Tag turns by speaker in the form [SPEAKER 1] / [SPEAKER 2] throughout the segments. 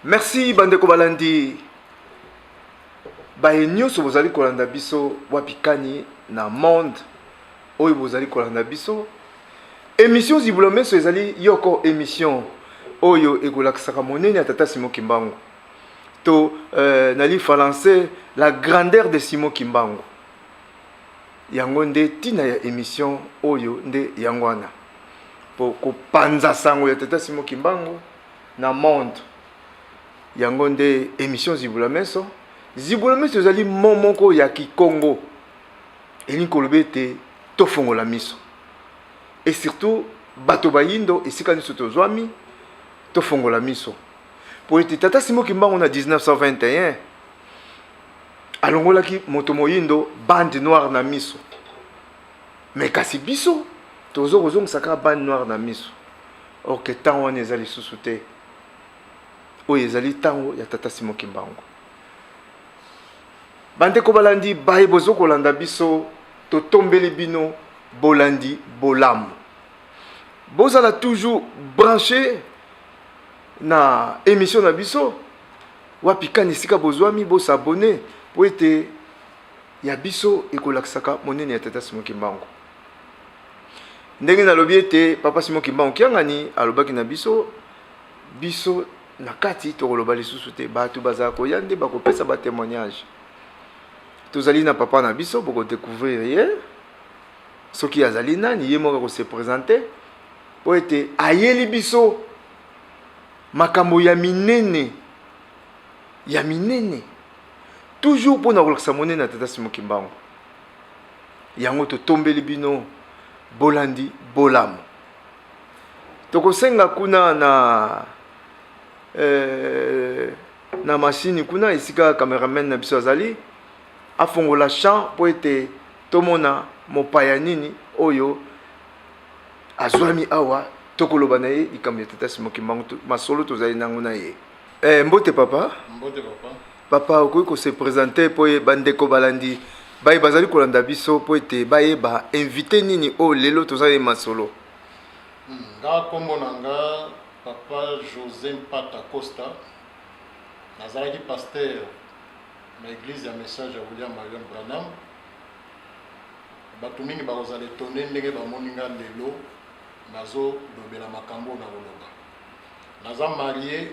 [SPEAKER 1] Merci bandeko balandi baye nyonso bozali kolanda biso wapi kani na monde oyo bozali kolanda biso. Émission Zibula Meso ezali yoko émission oyo ekolakisaka monene ya tata Simon Kimbangu to na lifalanse la grandeur de Simon Kimbangu. Yango nde ntina ya émission oyo, nde yango wana po kopanza sango ya tata Simon Kimbangu na monde. Yango nde émission Zibula Meso. Zibula Meso ezali mot moko ya Kikongo, elingi koloba ete tofongola miso, et surtout bato bayindo esika nyonso tozwami, tofongola miso po ete tata Simon Kimbangu na 1921 alongolaki moto moyindo bande noire na miso, mais kasi biso tozo kozongisa kaka bande noire na miso. Or que ntango wana eza lisusu te, oyo ezali ntango ya tata Simon Kimbangu. Bandeko balandi baye bozo kolanda biso, totombeli bino bolandi bolamu. Bozala toujours branché na émission na biso wapi kani esika bozwami, bosabone po ete ya biso ekolakisaka monene ya tata Simon Kimbangu. Ndenge nalobi ete papa Simon Kimbangu Kiangani alobaki na biso, biso na kati tokoloba lisusu te, bato bazala koya nde bakopesa ba témoignage. Tozali na papa na biso, bokodécouvrir ye soki azali nani, ye moko akose présenter po ete ayeli biso makambo ya minene ya minene, toujours mpona kolakisa monene ya tata Simon Kimbangu. Yango totombeli bino bolandi bolamu. Tokosenga kuna na mashini kuna esika cameraman na biso azali, afongola champ po ete tomona mopaya nini oyo azwami awa, tokoloba na ye likambo ya tata Simon Kimbangu, masolo tozali nango na ye. Mbote papa.
[SPEAKER 2] Mbote papa.
[SPEAKER 1] Papa, okoki kose présenter po ye bandeko balandi baye bazali kolanda biso po ete bayeba invité nini oyo lelo toza ye masolo.
[SPEAKER 2] Nga nkombo na nga papa José Mpata Costa, nazalaki pasteur na église ya Message ya William Marion Branham. Bato mingi bakozala étonné ndenge bamoni nga lelo nazolobela makambo oyo nakoloba. Naza marié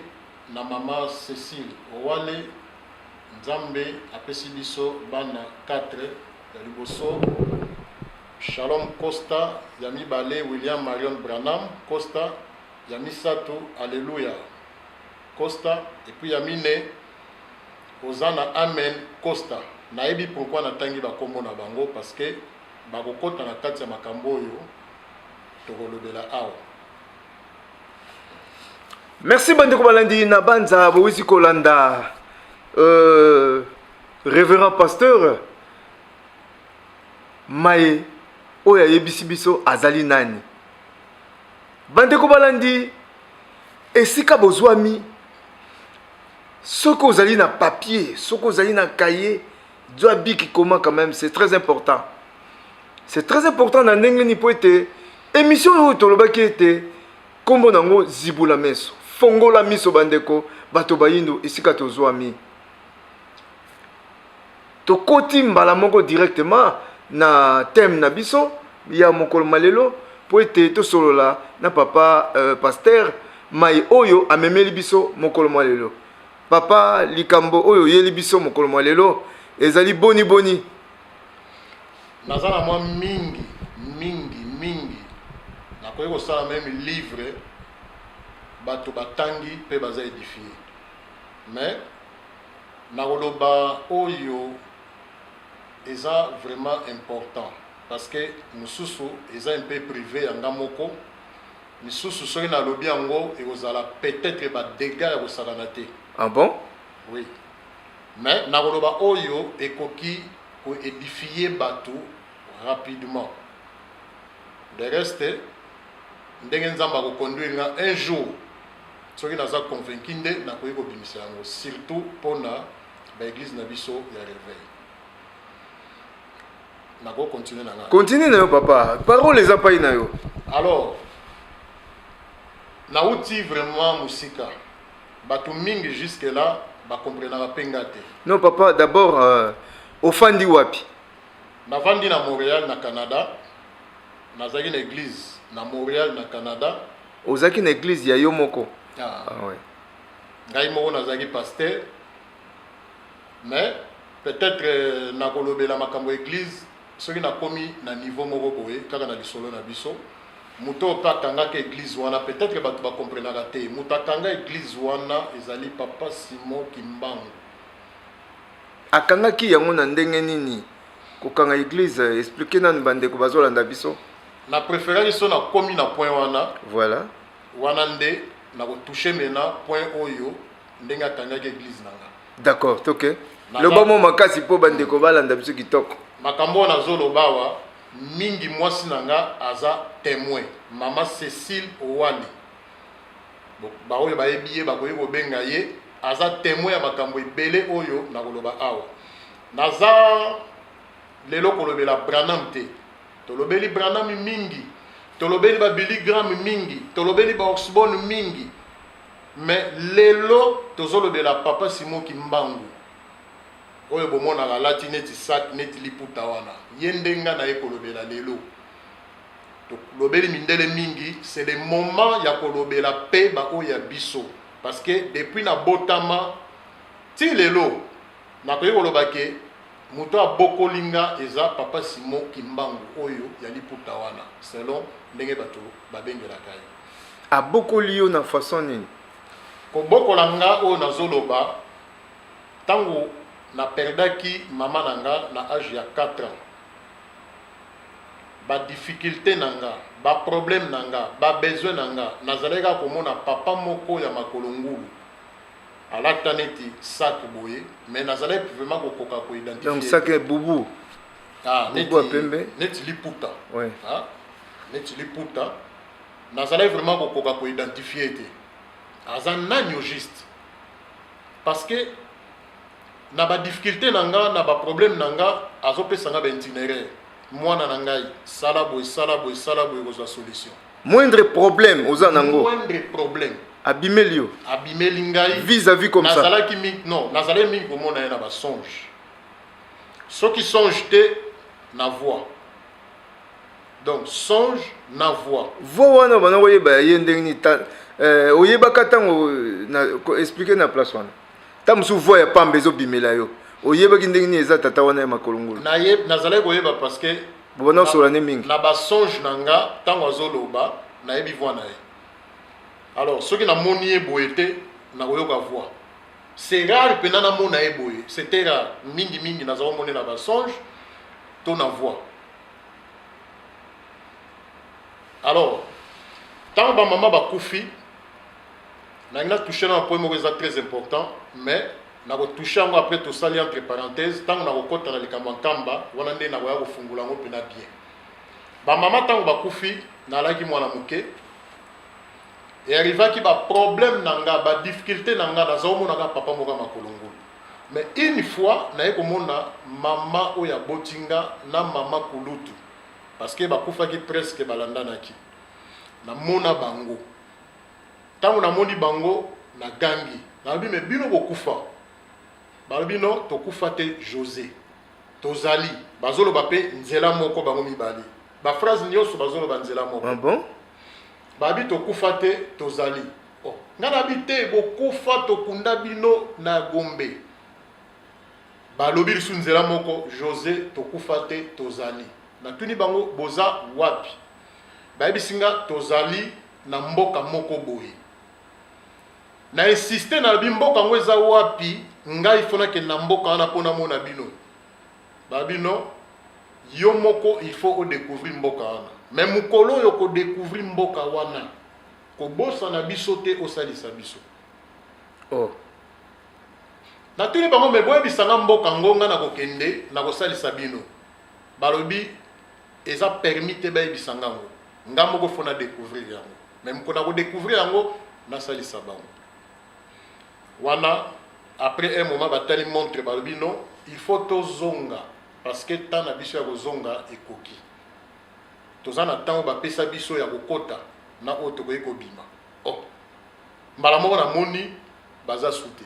[SPEAKER 2] na mama Cécile Owale. Nzambe apesi biso bana 4: ya liboso Shalom Costa, ya mibale William Marion Branham Costa, ya misato Alleluia Costa, et puis ya mine Ozana Amen Costa. Nayebi pourquoi natangi bakombo na bango, parce que bakokota na kati ya makambo oyo tokolobela awa.
[SPEAKER 1] Merci bandeko balandi na banza bowisi kolanda révérend pasteur maye oyo ayebisi biso azali nani. Bandeko balandi esika bozwami, soki ozali na papier, soki ozali na cahier, zwa bic, koma quand même, c'est très important, c'est très important. Na ndenge nini? Po ete émission oyo tolobaki ete nkombo nango Zibula Meso, fongola miso. Bandeko bato bayindo esika tozwami, tokoti mbala moko directement na thème na biso ya mokolo malelo po ete tosolola na papa pasteur mai oyo amemeli biso mokolo mwa lelo. Papa, likambo oyo oyeli biso mokolo mwa lelo ezali boni boni?
[SPEAKER 2] Naza na mwa mingi mingi mingi, nakoki kosala même livre, bato batangi mpe baza édifié, mais nakoloba oyo eza vraiment important, parce que mosusu eza un peu privé ya nga moko, misusu soki nalobi yango ekozala peut-être badégâts ya kosakana te.
[SPEAKER 1] Ah bon?
[SPEAKER 2] Oui, mais nakoloba oyo ekoki koédifier bato rapidement. De reste, ndenge Nzambe akoconduire nga un jour, soki naza convaincu nde nakoki kobimisa yango, surtout mpona baéglise na biso ya réveil. Nakocontinue na nga.
[SPEAKER 1] Continue na yo papa, parole eza pai na yo.
[SPEAKER 2] Alors, nauti vraiment mosika. Bato mingi jusque là bakomprenaka mpe nga te.
[SPEAKER 1] Non papa, d'abord ofandi wapi?
[SPEAKER 2] Navandi na Montréal, na Canada. Nazalaki na église na Montréal, na Canada.
[SPEAKER 1] Ozalaki na église ya yo moko?
[SPEAKER 2] Ah.
[SPEAKER 1] Ah, ouais.
[SPEAKER 2] Ngai moko nazalaki pasteur, mais peut-être nakolobela makambo ya église soki nakomi na niveau moko boye kaka na lisolo na biso. Moto oyo mpe akangaka église wana, peut-être bato bakomprenaka te, moto akanga église wana ezali papa Simon Kimbangu.
[SPEAKER 1] Akangaki yango na ndenge nini? Kokanga église, explique nanu bandeko bazolanda biso.
[SPEAKER 2] Na préféraki so nakomi na point wana.
[SPEAKER 1] Voilà.
[SPEAKER 2] Wana nde nakotouche mena point oyo ndenge akangaki église na nga.
[SPEAKER 1] D'accord, toke. Loba mo makasi mpo bandeko balanda biso kitoko.
[SPEAKER 2] Makambo oyo nazoloba awa mingi, mwasi na nga aza témoin, mama Cécile Owali. Baoyo bayebi ye bakoki kobenga ye, aza témoin ya makambo ebele oyo nakoloba awa. Naza lelo kolobela Branham te. Tolobeli Branham mingi, tolobeli ba Billy Graham mingi, tolobeli ba Osborne mingi, mais lelo tozolobela papa Simon Kimbangu oyo bomonaka alati neti sac, neti liputa wana. Ye nde nga na ye kolobela lelo. Tolobeli mindele mingi, c'est le moment ya kolobela mpe baoyo ya biso, parce que depuis nabotama ti lelo, nakoki koloba ke moto abokoli nga eza papa Simon Kimbangu oyo ya liputa wana, selon ndenge bato babengelaka ye.
[SPEAKER 1] Abokoli yo na façon nini?
[SPEAKER 2] Kobokola nga oyo nazoloba, ntango naperdaki mama na nga na age ya 4 ans, badifficulté na nga, baproblème na nga, babesoin na nga, nazalaki kaka komona papa moko ya makolo ngulu, alata neti sac boye, mais nazalaki vraiment kokoka koidentifier.
[SPEAKER 1] Donc sac bubu?
[SPEAKER 2] Ah,
[SPEAKER 1] bubu ya pembe.
[SPEAKER 2] Neti liputa.
[SPEAKER 1] Ouais.
[SPEAKER 2] Ah, neti liputa. Nazalaki vraiment kokoka koidentifie te aza nani au juste, parce que na badifficulté na nga, na baproblème na nga, azopesa nga baitinéraire: mwana na ngai, sala boye, sala boye, sala boye, kozwa solution.
[SPEAKER 1] Moindre problème oza nango?
[SPEAKER 2] Moindre problème.
[SPEAKER 1] Abimeli yo?
[SPEAKER 2] Abimeli ngai.
[SPEAKER 1] Vis-à-vis comme ça?
[SPEAKER 2] Nazalaki mingi, non, nazalaki mingi komona ye na basonge. Soki songe te, na voix. Donc songe na voix.
[SPEAKER 1] Voix wana bana koyeba ya ye ndenge nini? Oyebaka ntango na explique na place wana, ntango mosusu voix ya pamba ezobimela yo, oyebaki ndenge nini eza tata wana ya makolo ngulu?
[SPEAKER 2] Nazalaki koyeba parce que
[SPEAKER 1] bobanda kosola ne mingi.
[SPEAKER 2] Na basonge na nga, ntango azoloba, nayebi voix na ye. Alors soki namoni ye boye te, nakoyoka voix. C'est rare mpena namona ye boye, c'était rare. Mingimingi naza komonela basonge to na voix. Alors ntango bamama bakufi, nangi natouche na point moko eza très important, mais nakotouche yango après. Tosali entre parenthèse, ntango nakokɔta na likambo ya Nkamba wana nde nakoya kofungola yango mpena bien. Bamama ntango bakufi, nalaki mwana moke. Earrivaki baproblème na nga, badifficulté na nga, naza omonaka papa moko ya makolo ngulu. Mais une fois naye komona mama oyo aboti nga na mama kulutu, parce que bakufaki presque balandanaki. Namona bango, ntango namoni bango, nagangi, nalobi: "Me bino bokufa?" Balobi: "No, tokufa te, José, tozali." Bazoloba mpe nzela moko bango mibale, baphrase nyonso bazoloba nzela moko.
[SPEAKER 1] Ah bon?
[SPEAKER 2] Babi: "Tokufa te, tozali." Oh, ngai nabi te, bokufa, tokunda bino na Gombe. Balobi lisusu nzela moko: "José, tokufa te, tozali." Natuni bango: "Boza wapi?" Bayebisi nga: "Tozali na mboka moko boye." Na insiste, nalobi: "Mboka yango eza wapi? Ngai fo nakende na mboka wana mpo namona bino." Babino: "Yo moko il faut odécouvrir mboka wana, mais mokolo oyo kodécouvrir mboka wana, kobosana biso te, osalisa biso."
[SPEAKER 1] Oh.
[SPEAKER 2] Natuni bango: "Me boyebisanga mboka ngo, nga nakokende, nakosalisa bino." Balobi eza permis te bayebisanga ngo, nga moko fo na découvrir yango, mais moko na kodécouvrir yango, nasalisa bango wana. Après un moment, batali montre, balobi: "Non, il faut tozonga, parce que temps na biso ya kozonga ekoki. Toza na ntango bapesa biso ya kokota na oyo tokoki kobima." Oh, mbala moko namoni Baza su te.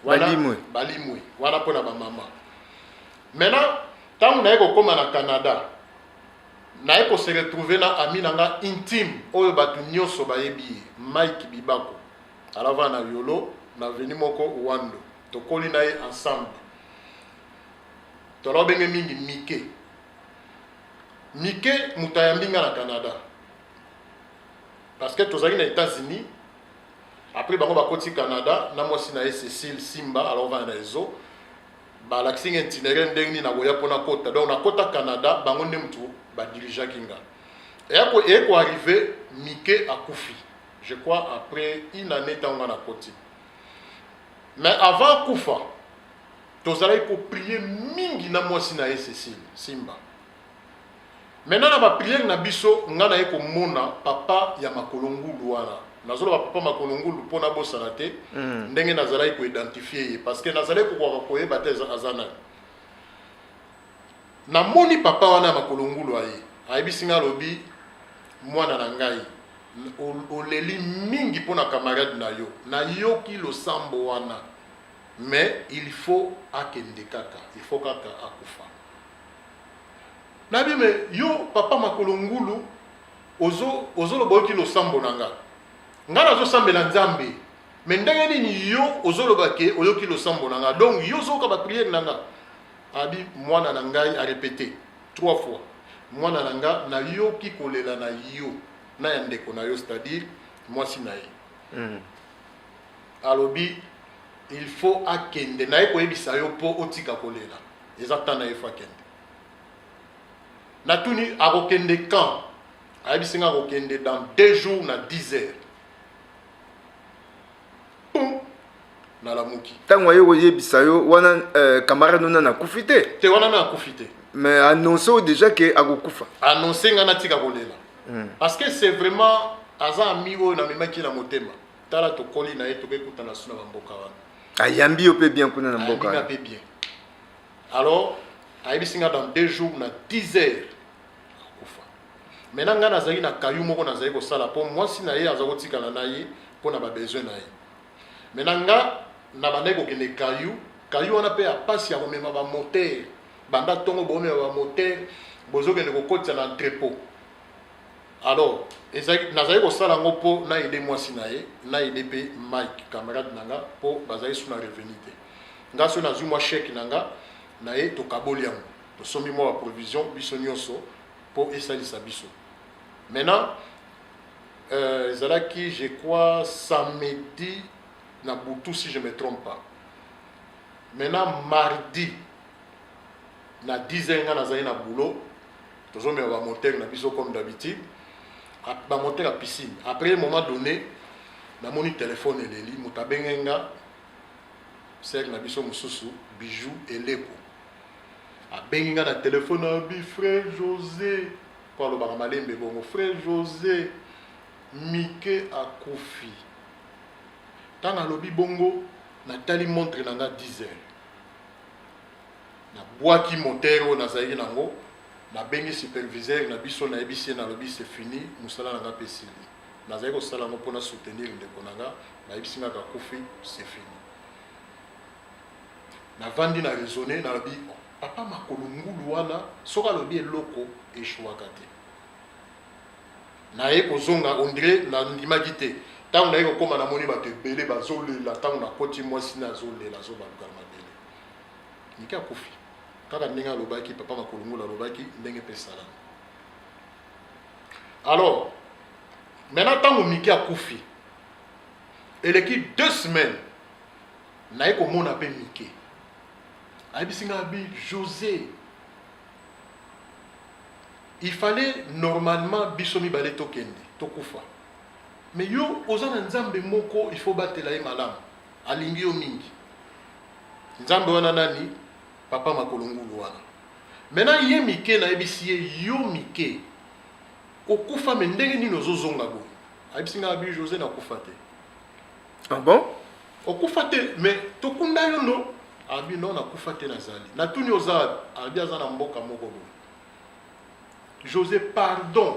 [SPEAKER 2] Wana
[SPEAKER 1] Balimwe.
[SPEAKER 2] Balimwe wana mpona bamama. Maintenant, ntango naye kokóma na Canada, naye kose retrouver na ami na nga intime oyo bato nyonso bayebi ye, Mike Bibako. Alava na Yolo, na avenue moko Wando. Tokoli na ye ensemble, tolobenge mingi Mike. Mike moto ayambi nga na Canada, parce que tozalaki na États-Unis. Après, bango bakoti Canada na mwasi na ye Cécile Simba. Alors vanda na ezo balakisi nga itinéraire ndenge nini nakoya mpona kota. Donc nakota Canada, bango nde mutu badirigeaki nga. Eye koarriver, Mike akufi, je crois après une année ntango nga nakoti. Mais avant akufa, tozalaki koprier mingi na mwasi na ye Cécile Simba. Maintenant, na baprière na biso, nga naye komona papa ya makolo ngulu wana. Nazoloba papa makolo ngulu mpo nabosana te ndenge nazalaki koidentifier ye, parce que nazalaki kokoka koyeba te aza nani. Namoni papa wana ya makolo ngulu, aye, ayebisi nga, alobi: "Mwana na ngai, oleli mingi mpo na camarade na yo. Nayoki losambo wana, mais il faut akende kaka, il faut kaka akufa." Nabi: "Me yo papa makolo ngulu, ozoloba oyoki losambo na nga? Nga nazosambela Nzambe, me ndenge nini yo ozoloba ke oyoki losambo na nga? Donc yo ozoyoka baprière na nga?" Abi: "Mwana na ngai," arépété trois fois, "mwana na nga, nayoki kolela na yo na ya ndeko na yo," c'est-à-dire mwasi na ye. Alobi: "Il faut akende. Naye koyebisa yo mpo otika kolela. Eza temps na ye, faut akende." Natuni: "Akokende quand?" Ayebisi nga akokende dans 2 jours na 10 heures. Pum, nalamuki.
[SPEAKER 1] Ntango aye koyebisa yo wana, camarade nana akufi te?
[SPEAKER 2] Te, wana na akufi te.
[SPEAKER 1] Mais annonce oyo déjà ke akokufa.
[SPEAKER 2] Annonce nga natika kolela, parce que c'est vraiment aza ami oyo namemaki na motema. Tala, tokoli na ye, tokekutana su na bamboka wana.
[SPEAKER 1] Ayambi yo mpe bien kuna na mboka?
[SPEAKER 2] Ayambi nga mpe bien. Alors ayebisi nga dans 2 jours na 10 heures akufa. Maintenant, nga nazalaki na kayu moko nazali kosala mpo mwasi na ye aza kotikala na ye mpo na babesoin na ye. Maintenant, nga na bandaki kokende kayu. Kayu wana mpe ya pasi ya komema bamoteur. Banda ntongo bomema bamoteur, bozokende kokotisa na entrepôt. Alors nazali kosala yango mpo na aider mwasi na ye, na aider mpe Mike, camarade na nga, mpo bazali su na revenu te. Nga so nazwi mwa chèque na nga na ye, tokaboli yango, tosombi mwa baprovision biso nyonso mpo esalisa biso. Maintenant, ezalaki, je crois, samedi na butu, si je me trompe pas. Maintenant, mardi na 10 heures, nga nazali na boulot, tozomema bamoteur na biso comme d'habitude, bamoteur ya piscine. Après un moment donné, namoni telefone eleli. Moto abenge nga, sœur na biso mosusu, Bijou Eleko. Abengi nga na telefone, abi: "Frère José," mpo alobaka malembe bongo, "Frère José, Mike akufi." Ntango alobi bongo, natali montre na nga, 10 heures. Nabwaki moteur oyo nazalaki nango, nabengi superviseur na biso, nayebisi ye, nalobi: "C'est fini, mosala na nga mpe esili. Nazali kosala yango mpona soutenir ndeko na nga. Bayebisi nga akufi, c'est fini." Navandi na raisonne, nalobi: "Oh, papa makolo ngulu wana, soki alobi eloko, eshwaka te." Naye kozonga, on dirait nandimaki te. Ntango naye kokóma, namoni bato ebele bazolela. Ntango nakoti, mwasi na azolela, azobaluka na mabele. Mike akufi kaka ndenge alobaki, papa makolo ngulu alobaki, ndenge mpe esalami. Alors maintenant, ntango Mike akufi, eleki 2 semaines, naye komona mpe Mike. Ayebisi nga, abi: "José, il fallait normalement biso mibale tokende, tokufa, mais yo oza na Nzambe moko, il faut batela ye malamu, alingi yo mingi. Nzambe wana nani? Papa makolo ngulu wana." Maintenant, ye Mike, nayebisi ye: "Yo Mike, okufa, me ndenge nini ozozonga boye?" Ayebisi nga, abi: "José, nakufa te."
[SPEAKER 1] Ah bon?
[SPEAKER 2] "Okufa te, mais tokunda yo no." Abi: "No, nakufa te, nazali." Natuni: "Oza wapi?" Abi aza na mboka moko boye. "José, pardon,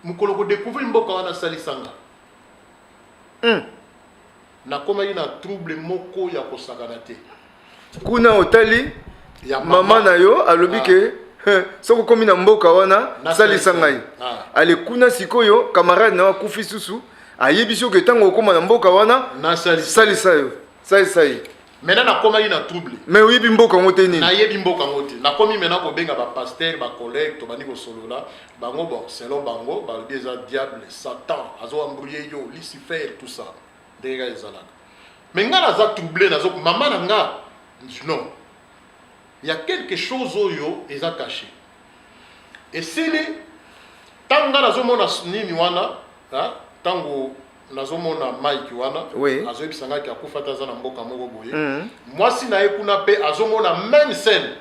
[SPEAKER 2] mokolo kodécouvrir mboka wana, asalisanga." Nakomaki na trouble moko ya kosakana te.
[SPEAKER 1] Kuna otali
[SPEAKER 2] ya
[SPEAKER 1] mama na yo alobi ke soki okomi na mboka wana, salisa ngai. Ale kuna sikoyo camarade na yo akufi susu, ayebi soki ntango okóma na mboka wana, salisa yo, salisa ye.
[SPEAKER 2] Maintenant nakomaki na trouble.
[SPEAKER 1] Mais oyebi mboka yango te nini?
[SPEAKER 2] Nayebi mboka yango te. Nakomi maintenant kobenga bapasteur, bacollègue, tobandi kosolola bango. Bon, selon bango balobi eza diable, Satan azoembrouiller yo, Lucifer, tout ça, ndenge kaka ezalaka. Mais nga naza trouble, nazo mama na nga, non, il y a quelque chose oyo eza caché. Esili ntango nga nazomona nini wana, ntango nazomona Mike wana, azoyebisa ngaki akufa te, aza na mboka moko boye. Mwasi na ye kuna mpe azomona même scène.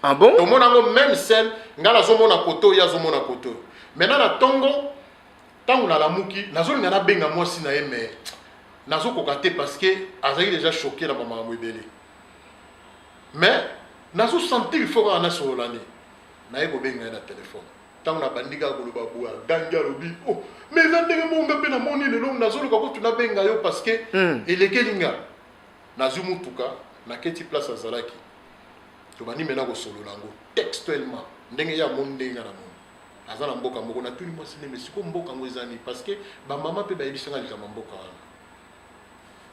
[SPEAKER 1] Ah bon?
[SPEAKER 2] Tomona yango même scène. Nga nazomona koto, ye azomona koto. Maintenant na ntongo, ntango nalamuki, nazolinga nabenga mwasi na ye, mais nazokoka te parce que azalaki déjà choqué na bamakambo ebele. Mais nazosentir il faut kaka nasolola ne naye kobenga ye na telefone. Ntango nabandi kaka koloba boye, agangi, alobi: "Oh, mais eza ndenge moko nga mpe namoni lelo. Nazoluka kutu nabenga yo parce que elekeli nga." Nazwi mutuka, naketi place azalaki, tobandi mena kosolola yango textuellement ndenge ye amoni, ndenge nga namoni. Aza na mboka moko. Natuni mwasi ndenge sikoyo mboka yango eza nini, parce que bamama mpe bayebisanga likambo ya mboka wana,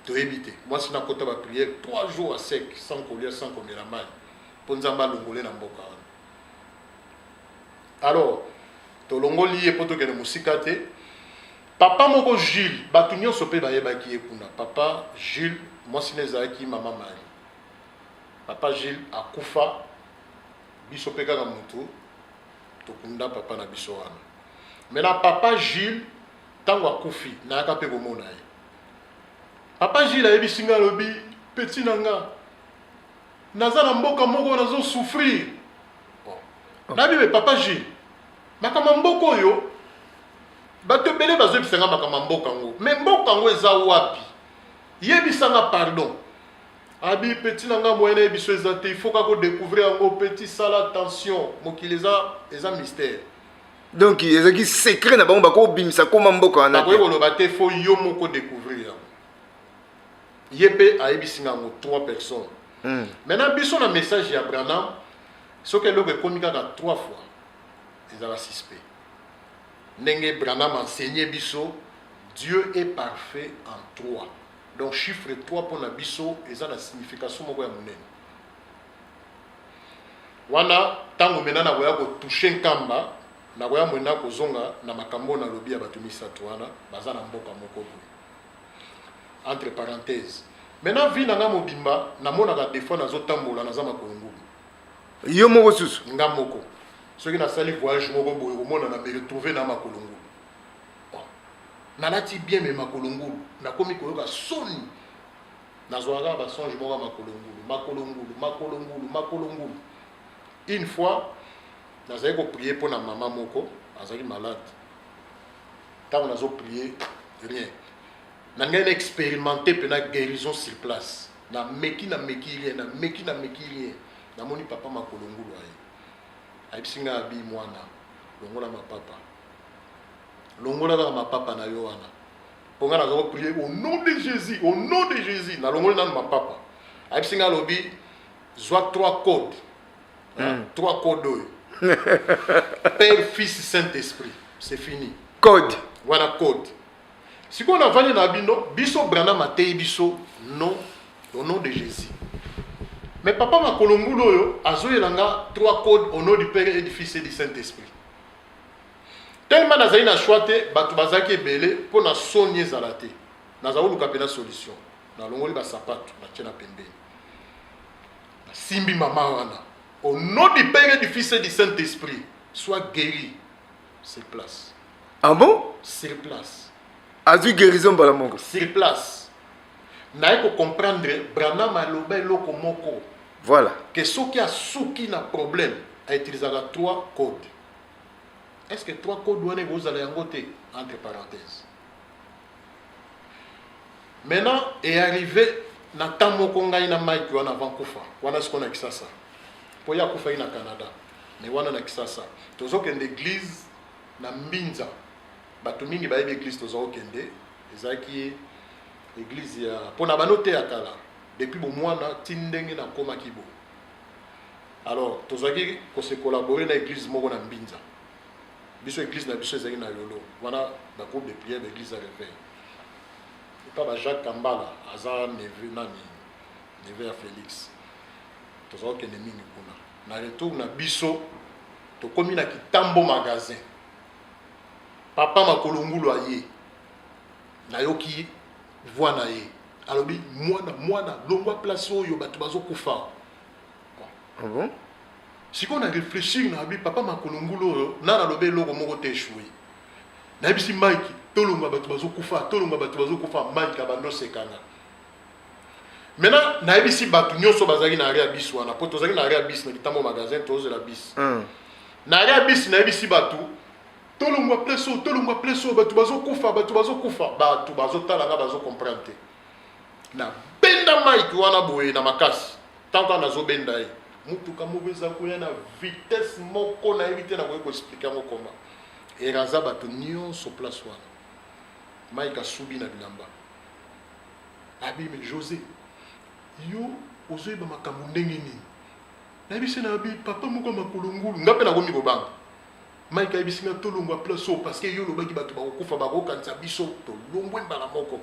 [SPEAKER 2] toyebi te. Mwasi nakota baprière 3 jours à sec, sans kolia, sans komela mai, mpo Nzambe alongole na mboka wana. Alors tolongoli ye mpo tokende mosika te. Papa moko Jules, bato nyonso mpe bayebaki ye kuna. Papa Jules, mwasi na ezalaki mama Marie. Papa Jules akufa, biso mpe kaka motu tokunda papa na biso wana. Maintenant papa Jules, ntango akufi, nayaka mpe komona ye. Papa Jules ayebisi nga, alobi: "Petit na nga, naza na mboka moko, nazosouffrir." Bon. Nayebi me papa Jules, makambo ya mboka oyo, bato ebele bazoyebisanga makambo ya mboka yango, mais mboka yango eza wapi? Yebisanga pardon. Abi: "Petit na nga, moyen nayebi so eza te, il faut kaka kodécouvrir yango. Petit, sala attention, mokili eza mystère."
[SPEAKER 1] Donc ezalaki secret na bango, bakobimisa koma mboka wana
[SPEAKER 2] Nakoki
[SPEAKER 1] te.
[SPEAKER 2] koloba te, faut yo moko découvrir yango. Ye mpe ayebisi nga yango, trois personnes. Maintenant biso na message ya Branham, soki eloko ekomi kaka trois fois, ezala suspect. Ndenge Branham enseigné biso, Dieu est parfait en trois. Donc chiffre 3 mpona biso eza na signification moko ya monene wana. Ntango mena nakoya kotoucher Nkamba, nakoya mwena kozonga na makambo oyo nalobi ya bato misato wana baza na mboka moko boye. Entre parenthèse, maintenant vie na nga mobimba, namonaka des fois nazotambola, naza makolo ngulu.
[SPEAKER 1] Yo moko susu?
[SPEAKER 2] Nga moko. Soki nasali voyage moko boye, komona na me retrouve na makolo ngulu. Bon, nalati bien mais makolo ngulu. Nakomi koyoka soni. Nazwaka kaka basonge moko ya makolo ngulu, makolo ngulu, makolo ngulu, makolo ngulu. Une fois nazali koprier mpo na mama moko azalaki malade. Ntango nazoprier, rien. Na ngai na expérimenté mpena guérison sur place. Nameki, nameki, rien. Nameki, nameki, rien. Namoni papa makolo ngulu aye, ayebisi ngai, abi: "Mwana, longola mapapa, longola kaka mapapa na yo wana." Mpo ngai naza koprier au nom de Jésus, au nom de Jésus. Nalongoli nanu mapapa. Ayebisi ngai, alobi: "Zwa trois codes." Trois codes oyo: Père, Fils, Saint Esprit, c'est fini.
[SPEAKER 1] Code.
[SPEAKER 2] Wana code. Sikoyo navandi na bino, biso Branham ateyi biso non, au nom de Jésus. Mais papa makolo ngulu oyo azoyela nga trois codes au nom du Père et du Fils et du Saint Esprit. Tellement nazali na choix te, bato bazalaki ebele, mpo na soni ezala te, naza koluka mpena solution. Nalongoli basapato, natie na pembeni, nasimbi mama wana: "Au nom du Père et du Fils et du Saint Esprit, sois guéri sur place."
[SPEAKER 1] Ah bon?
[SPEAKER 2] Sur place.
[SPEAKER 1] Azwi guérison mbala moko?
[SPEAKER 2] Sur place. Naye kocomprendre, Branham aloba eloko moko ke soki asuki na problème, autilisaka trois codes. Est ce que trois codes wana ekozala yango te? Entre parenthèses, maintenant est arrivé na temps moko, ngai na Mike wana, avant kufa wana, sikoyo na Kisasa, mpo ye akufaki na Canada, mais wana na Kisasa, tozokende église na Mbinza. Bato mingi bayebi église toza kokende, ezalaki Église ya mpo na bano te ya kala, depuis bomwana ti ndenge nakomaki bo. Alors tozalaki kose collaborer na église moko na Mbinza. Biso, église na biso ezalaki na Yolo wana, bagroupe de prière, baéglise ya réveil epa ba Jacques Kambala, aza neveu nani, neveu ya Félix. Tozala kokende mingi kuna. Na retour na biso, tokomi na Kitambo magasin, papa Makolo Ngulu aye. Nayoki voix na ye, alobi: "Mwana, mwana, longwa place oyo, bato bazokufa."
[SPEAKER 1] Ah bon?
[SPEAKER 2] Sikoyo na réfléchir, na abi: "Papa Makolo Ngulu oyo na nalobi eloko moko te." Échoué. Nayebisi Mike: "Tolongwa, bato bazokufa, tolongwa, bato bazokufa." Mike abandi osekanga. Maintenant nayebisi bato nyonso bazalaki na arrêt ya bus wana, po tozalaki na arrêt ya bus na Kitambo magasin, tozozela bus. Na arrêt ya bus, nayebisi bato: "Tolongwa place oyo, tolongwa place oyo, bato bazokufa, bato bazokufa." Bato bazotala nga, bazocomprendre te. Nabenda Mike wana boye na makasi. Tant kaka nazobenda ye, mutuka moko eza koya na vitesse moko, nayebi te nakoki koexpliquer yango koma, eraza bato nyonso place wana. Mike asubi na bilamba, abi: "Me José, yo ozoyeba makambo ndenge nini?" Nayebisi na abi: "Papa moko ya makolo ngulu." Nga mpe nakomi kobanga. Mike ayebisi nga: "Tolongwa place oyo, parce que yo olobaki bato bakokufa, bakokanisa biso." Tolongwe mbala moko.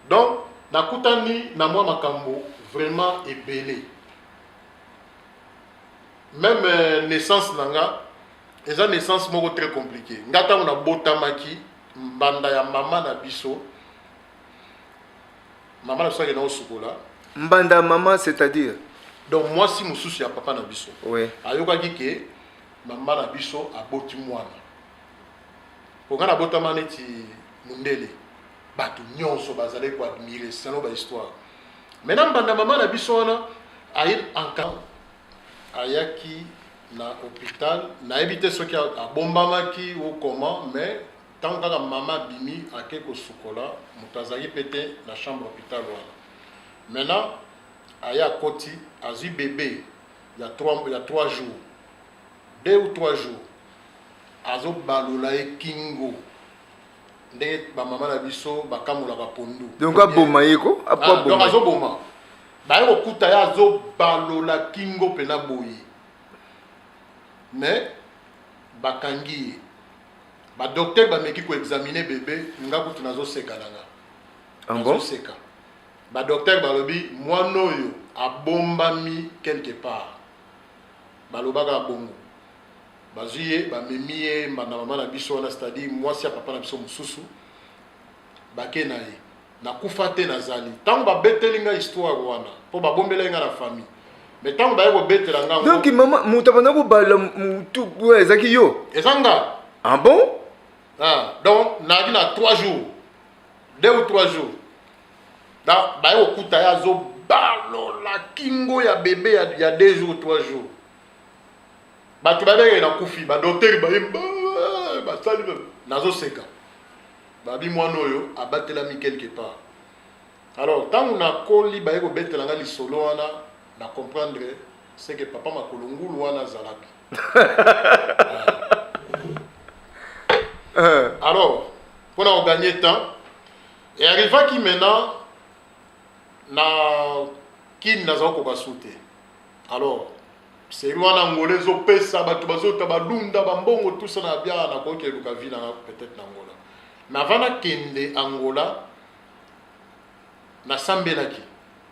[SPEAKER 2] Donc nakutani na mwa makambo vraiment ebele. Même naissance na nga eza naissance moko très compliqué. Nga, ntango nabotamaki, mbanda ya mama na biso, mama na biso akenda kosukola.
[SPEAKER 1] Mbanda mama, c'est-à-dire?
[SPEAKER 2] Donc mwasi mosusu ya papa na biso. Ayokaki ke mama na biso aboti mwana. Po nga nabotama neti mundele, bato nyonso bazali koadmirer selon bahistoire. Maintenant mbanda mama na biso wana aye anka, ayaki na hôpital, nayebi te soki abombamaki ou comment, mais ntango kaka mama abimi, ake kosukola, moto azalaki mpe te na chambre hôpital wana. Maintenant aye, akoti, azwi bébé ya 3 jours, 2 ou 3 jours, azobalola ye kingo ndenge bamama na biso bakamolaka pondu.
[SPEAKER 1] Donc aboma ye ko?
[SPEAKER 2] Ah, donc azoboma. Baye kokuta ye azobalola kingo mpena boye, mais bakangi ye. Badocteur bameki koexaminer bébé. Nga kutu nazoseka na nga.
[SPEAKER 1] Ah bon?
[SPEAKER 2] Nazoseka. Badocteur balobi mwana oyo abombami quelque part. Balobaka bongo. Bazwi ye, bamemi ye mbanda mama na biso wana, c'est-à-dire mwasi ya papa na biso mosusu. Bake na ye. Nakufa te, nazali. Ntango babeteli nga histoire wana, mpo babombelaki nga na famille, mais ntango baye kobetela nga ngo-
[SPEAKER 1] Donc mama, moto abanda kobala mutu oyo ezalaki yo?
[SPEAKER 2] Eza nga.
[SPEAKER 1] Ah bon?
[SPEAKER 2] Ah, donc nayaki na 3 jours, 2 ou 3 jours. Donc baye kokuta ye azobalola kingo ya bébé ya 2 jours, 3 jours. Bato babengaki nakufi. Badocteur baye, basali, nazoseka. Babi mwana oyo abatelami quelque part. Alors ntango nakoli, baye kobetela nga lisolo wana, na comprendre c'est que papa Makolo Ngulu wana azalaki. Alors, mpona kogagner temps, earrivaki maintenant na Kini, nazala kokoka su te. Alors série wana, Angola ezopesa bato bazota balunda bambongo tusa na bia, nakoki eluka vie nanga peut-être na Angola. Mais avant nakende Angola, nasambelaki.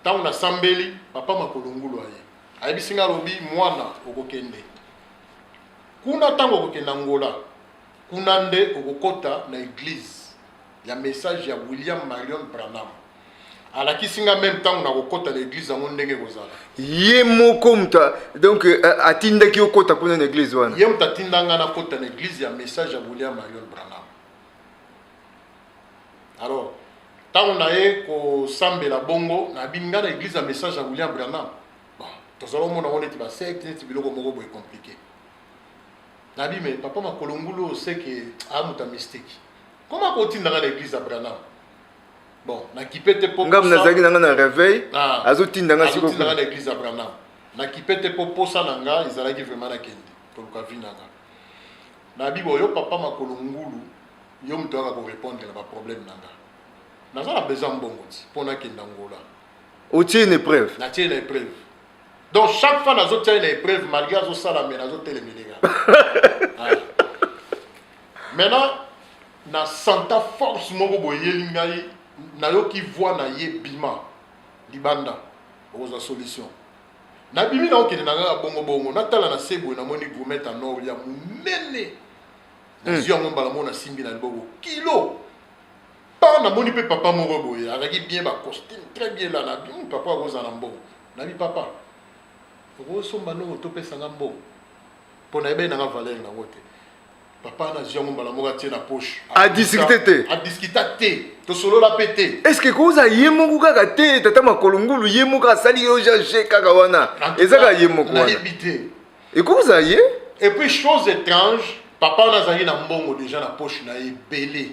[SPEAKER 2] Ntango nasambeli, papa Makolo Ngulu aye, ayebisi nga, alobi: "Mwana, okokende kuna. Ntango okokende Angola kuna, nde okokɔta na église ya message ya William Marion Branham." Alakisi nga même ntango nakokɔta na église yango ndenge ekozala.
[SPEAKER 1] Ye moko moto donc atindaki yo kota kuna na église wana?
[SPEAKER 2] Ye moto atinda nga nakɔta na église ya message ya William Marion Branham. Alors ntango naye kosambela bongo, nabi nga na église ya message ya William Branham, bon, tozala omona ngo neti basecte, neti biloko moko boye compliqué. Nabi: "Me papa Makolo Ngulu oyo, seke aya moto ya mystique, koma kotindanga na église ya Branham?" Bon, nakipe te po
[SPEAKER 1] Nga nazalaki nanga na réveil.
[SPEAKER 2] Ah.
[SPEAKER 1] Azotinda nga sikoyo.
[SPEAKER 2] Azotindanga na église ya Branham. Nakipe te, mpo posa na nga ezalaki vraiment nakende koluka vie na nga. Nabi boyo: "Papa Makolo Ngulu, Yo moto oyaka korépondre na baproblème na nga. Naza na besoin mbongo ti mpo nakende Angola.
[SPEAKER 1] Otie une épreuve.
[SPEAKER 2] Natie na épreuve. Donc chaque fois nazotia ye na épreuve, malgré azosala, mais nazotelemeli nga. Ah. Maintenant na santa force moko boyeli ngai, nayoki voix na ye: "Bima libanda, okozwa solution." Nabimi, naokende na ngai bongo bongo, natala na se boye, namoni gourmette en or ya monene. Nazwi yango mbala moko, nasimbi na liboko, kilo pa. Namoni mpe papa moko boye azalaki bien, bacostume très bien la. Nabi: Papa akozala na mbongo." Nabi: "Papa, okosomba ndongo, topesanga mbongo mpo nayebeli nanga valeur nango te." Papa nazwi yango mbala moko, atie na poche.
[SPEAKER 1] Adiscute te?
[SPEAKER 2] Adiscuta te, tosolola mpe te.
[SPEAKER 1] Est ce que koza ye moko kaka te, tata makolo ngulu, ye moko asali yo jage kaka wana, eza kaka ye moko wana?
[SPEAKER 2] Nayebi te.
[SPEAKER 1] Ekoza ye.
[SPEAKER 2] Et puis, chose étrange, papa wana azalaki na mbongo déjà na poche na ye ebele.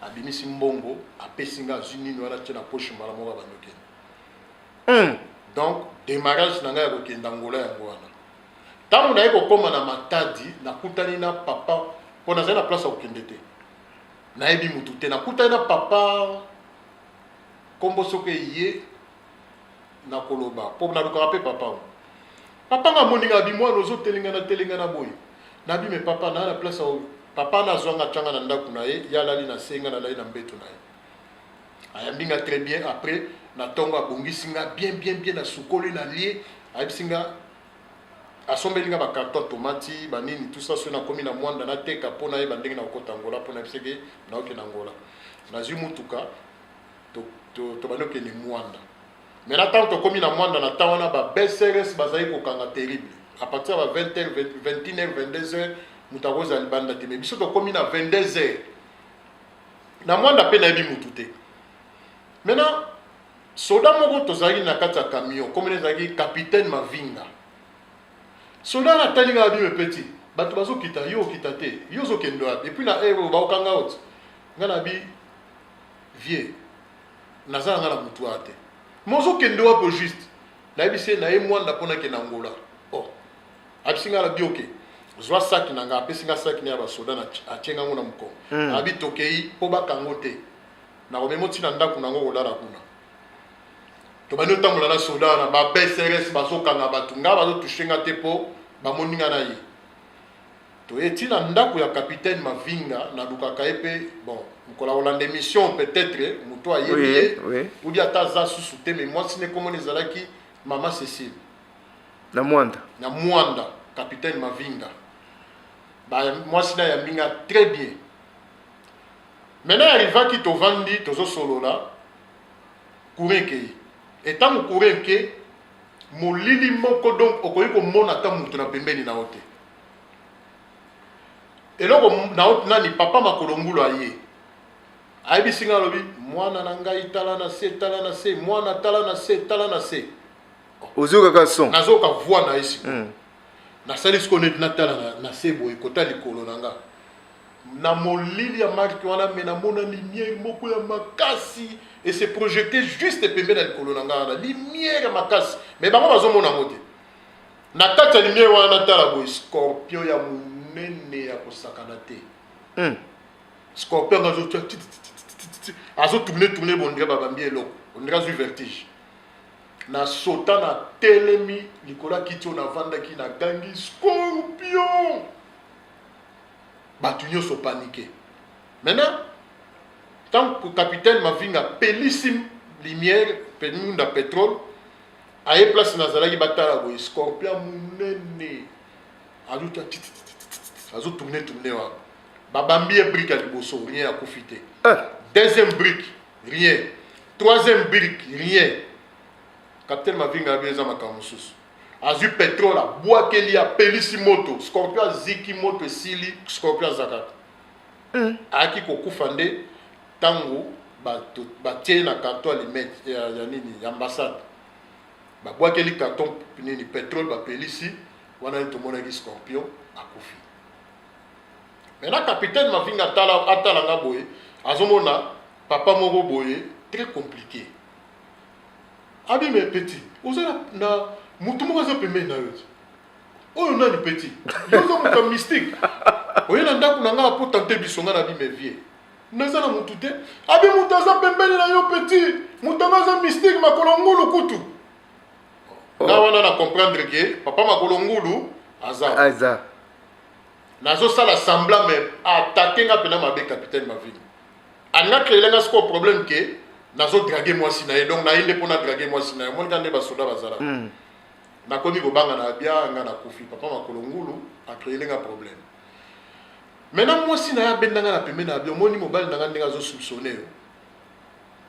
[SPEAKER 2] Abimisi mbongo, apesi nga, azwi nini wana, tie na poche, mbala moko abandokende. Donc démarrage na ngai ya kokende Angola yango wana. Ntango naye kokóma na Matadi, nakutani na papa, mpo nazali na place ya kokende te, nayebi mutu te. Nakutani na papa, nkombo soki eye nakoloba, mpo nalukaka mpe papa o. Papa nga amoni nga, abi: "Mwana, ozotelengana telengana boye?" Nabi: "Me papa, naa na place ya." Papa nazwanga, tianga na ndako na ye, ye alali na se, nga nalali na mbeto na ye. Ayambi nga très bien. Après, na ntongo, abongisi nga bien bien bien, nasukoli, nalie. Ayebisi nga, asombeli nga bacarton tomati, banini, tout ça. Soki nakomi na Mwanda, nateka mpo nayeba ndenge nakokota Angola, mpo nayebisaki naokende Angola. Nazwi mutuka, tobandi okende Mwanda. Maintenant, ntango tokómi na Mwanda, na ntango wana ba BCRS bazali kokanga terrible. À partir ya ba 20 h, 21 h, 22 h, moto akozala libanda te. Mais biso tokómi na 22 h na Mwanda, mpe nayebi mutu te. Maintenant, soda moko tozalaki na kati ya camion, komona ezalaki capitaine Mavinga. Soda natali nga, abi: "Petit, bato bazokita, yo okita te, yo ozokende wapi? Et puis na heure baokanga oti." Nga nabi: "Vieux, naza na nga na mutu wana te. Me ozokende wapi au juste?" Nayebisi ye naye Mwanda mpo nakende Angola. Oh, abisi nga, alobi: "Ok, zwa saki na nga." Apesi nga saki na ya basoda, atie ngango na mokongo. Abi: "Tokei mpo bakango te, nakomema ntina ndako nango, kolala kuna." Tobandi otambola na soda wana, ba BCRS bazokanga bato, nga bazotouche nga te mpo bamoni nga na ye. Toye ntina ndako ya capitaine Mavinga. Nalukaka ye mpe. Bon, mokolo akolanda émission, peut-être moto ayebi ye udi, ata aza susu te. Me mwasi ne komona ezalaki mama Cécile.
[SPEAKER 1] Na Mwanda?
[SPEAKER 2] Na Mwanda, capitaine Mavinga. Mwasi na yambi nga très bien. Maintenant, arrivaki, tovandi, tozosolola, courant ekei. Etango courant eke, molili moko, donc okoki komona ata moto na pembeni na yo te. Eloko na nani, papa makolo ngulu aye, ayebisi nga, alobi: "Mwana na ngai, tala na se, tala na se, mwana, tala na se, tala na se."
[SPEAKER 1] Ozokaka son?
[SPEAKER 2] Nazoyoka voix na ye sikoyo. Nasali sikoyo neti natala na se boye, kota likolo na nga na molili ya marke wana, me namona lumière moko ya makasi e se projeter juste pembeni ya likolo na nga wana, lumière ya makasi. Me bango bazomona yango te. Na kati ya lumière wana, natala boye, scorpion ya monene ya kosakana te. Scorpion yango azotia azotourne tourne, bondire babambi eloko, ondire azwi vertige. Na sota, na telemi likolo ya kiti oyo navandaki, nagangi: "Scorpion!" Bato nyonso paniqué. Maintenant, tant que capitaine Mavinga apelisi lumière, mwinda pétrole, aye place nazalaki, batala boye, scorpion monene azotia azotourne tourne wana. Babambi ye brique ya liboso, rien, akufi te. Deuxième brique, rien. Troisième brique, rien. Capitaine Mavinga abi eza makambo mosusu. Azwi pétrole, abwakeli, apelisi moto, scorpion aziki, moto esili, scorpion aza kaka. Ayaki kokufa nde ntango bato batie na carton allumette ya nini, ya ambassade, babwakeli carton nini, pétrole, bapelisi wana nde tomonaki scorpion akufi. Maintenant, capitaine Mavinga atala, atalanga boye, azomona papa moko boye très compliqué. Abi: "Me petit, oza na motu moko aza pembeni na yo ti. Oyo nani? Petit, yo oza moto ya mystique." Oye na ndako na nga po tenter biso. Nga na bi: "Mais vieux, naza na mutu te." Abi: "Moto aza pembeni na yo, petit. Moto yango aza mystique, makolo ngulu kutu." Nga wana na comprendre ke papa makolo ngulu aza.
[SPEAKER 1] Aza.
[SPEAKER 2] Nazosala semblant, mais attaquer nga mpena mabe. Capitaine Mavinga alinga créer nga sikoyo problème ke nazodraguer mwasi na ye. Donc naye nde mpo nadraguer mwasi na ye. Omonika nde basoda bazalaka. Nakomi kobanga na bia nga nakufi. Papa makolo ngulu acréer nga problème. Maintenant mwasi na ye abendanga na pembeni na bia: "Omoni mobali na nga ndenge azosoupçonner yo.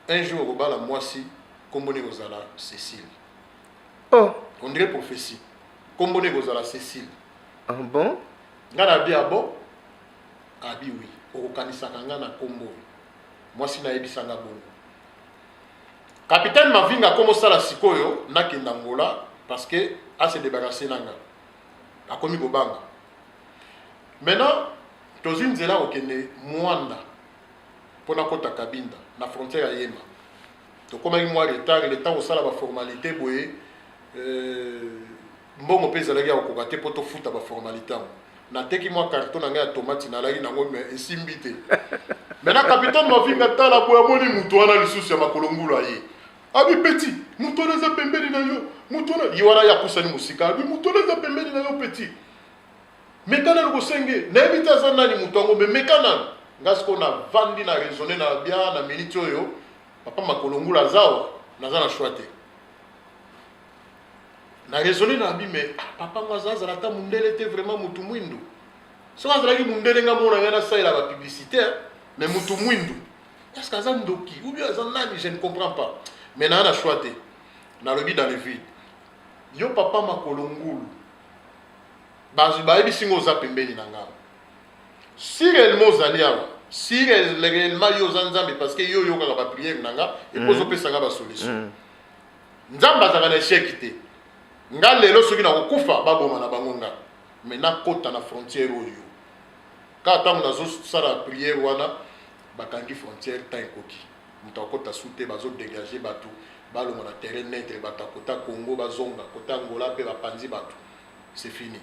[SPEAKER 2] Un jour okobala mwasi, nkombo nini? Kozala Cécile." On dirait prophétie. Nkombo nini? Kozala Cécile.
[SPEAKER 1] Ah bon?
[SPEAKER 2] Nga na bi: "Ah bon?" Abi: "Oui, okokanisaka nga na nkombo oyo." Mwasi nayebisanga bongo. Capitaine Mavinga akomi osala sikoyo nakenda Ngola parce que ase débarrasse na nga, akomi kobanga. Maintenant tozwi nzela kokende Mwanda mpo nakɔta Kabinda na frontière ya Yema. Tokomaki mwa retard, le temps kosala baformalité boye, mbongo mpe ezalaki ya kokoka te mpo tofuta baformalité yango. Nateki mwa carton na ngai ya tomati nalaki nango, mais esimbi te. Maintenant capitaine Mavinga tala boye, amoni motu wana lisusu ya makolo ngulu. Aye, abi: "Petit, motu wana eza pembeni na yo. Motu wana ye wana." Ye akusani mosika, abi: "Motu wana eza pembeni na yo, petit, meka nanu kosenge. Nayebi te aza nani motu yango, mais meka nanu." Nga sikoyo navandi na raisonner na bia na minute oyo papa makolo ngulu aza awa, naza na choix te. Na raisonner na abi: "Mais ah, papa ngo aza, azala ata mundele te, vraiment mutu mwindu. Soki azalaki mundele, nga mona ngai nasalela bapublicité. Mais mutu mwindu, est ce que aza ndoki ou bien aza nani? Je ne comprends pas, mais naa na choix te." Nalobi dans le vide: "Yo papa makolo ngulu, bayebisi ngo oza pembeni na nga. Si réellement ozali awa, si réellement yo oza Nzambe, parce que yo oyokaka baprière na nga epo ozopesa nga basolution, Nzambe azalaka na échec te. Nga lelo soki nakokufa, baboma na bango nga, mais nakota na frontière oyo." Kaka ntango nazosala prière wana, bakangi frontière. Temps ekoki, moto akota su te. Bazodégage bato, balonga na terrain neutre. Bato akota Congo bazonga, kota Angola mpe bapanzi bato, c'est fini.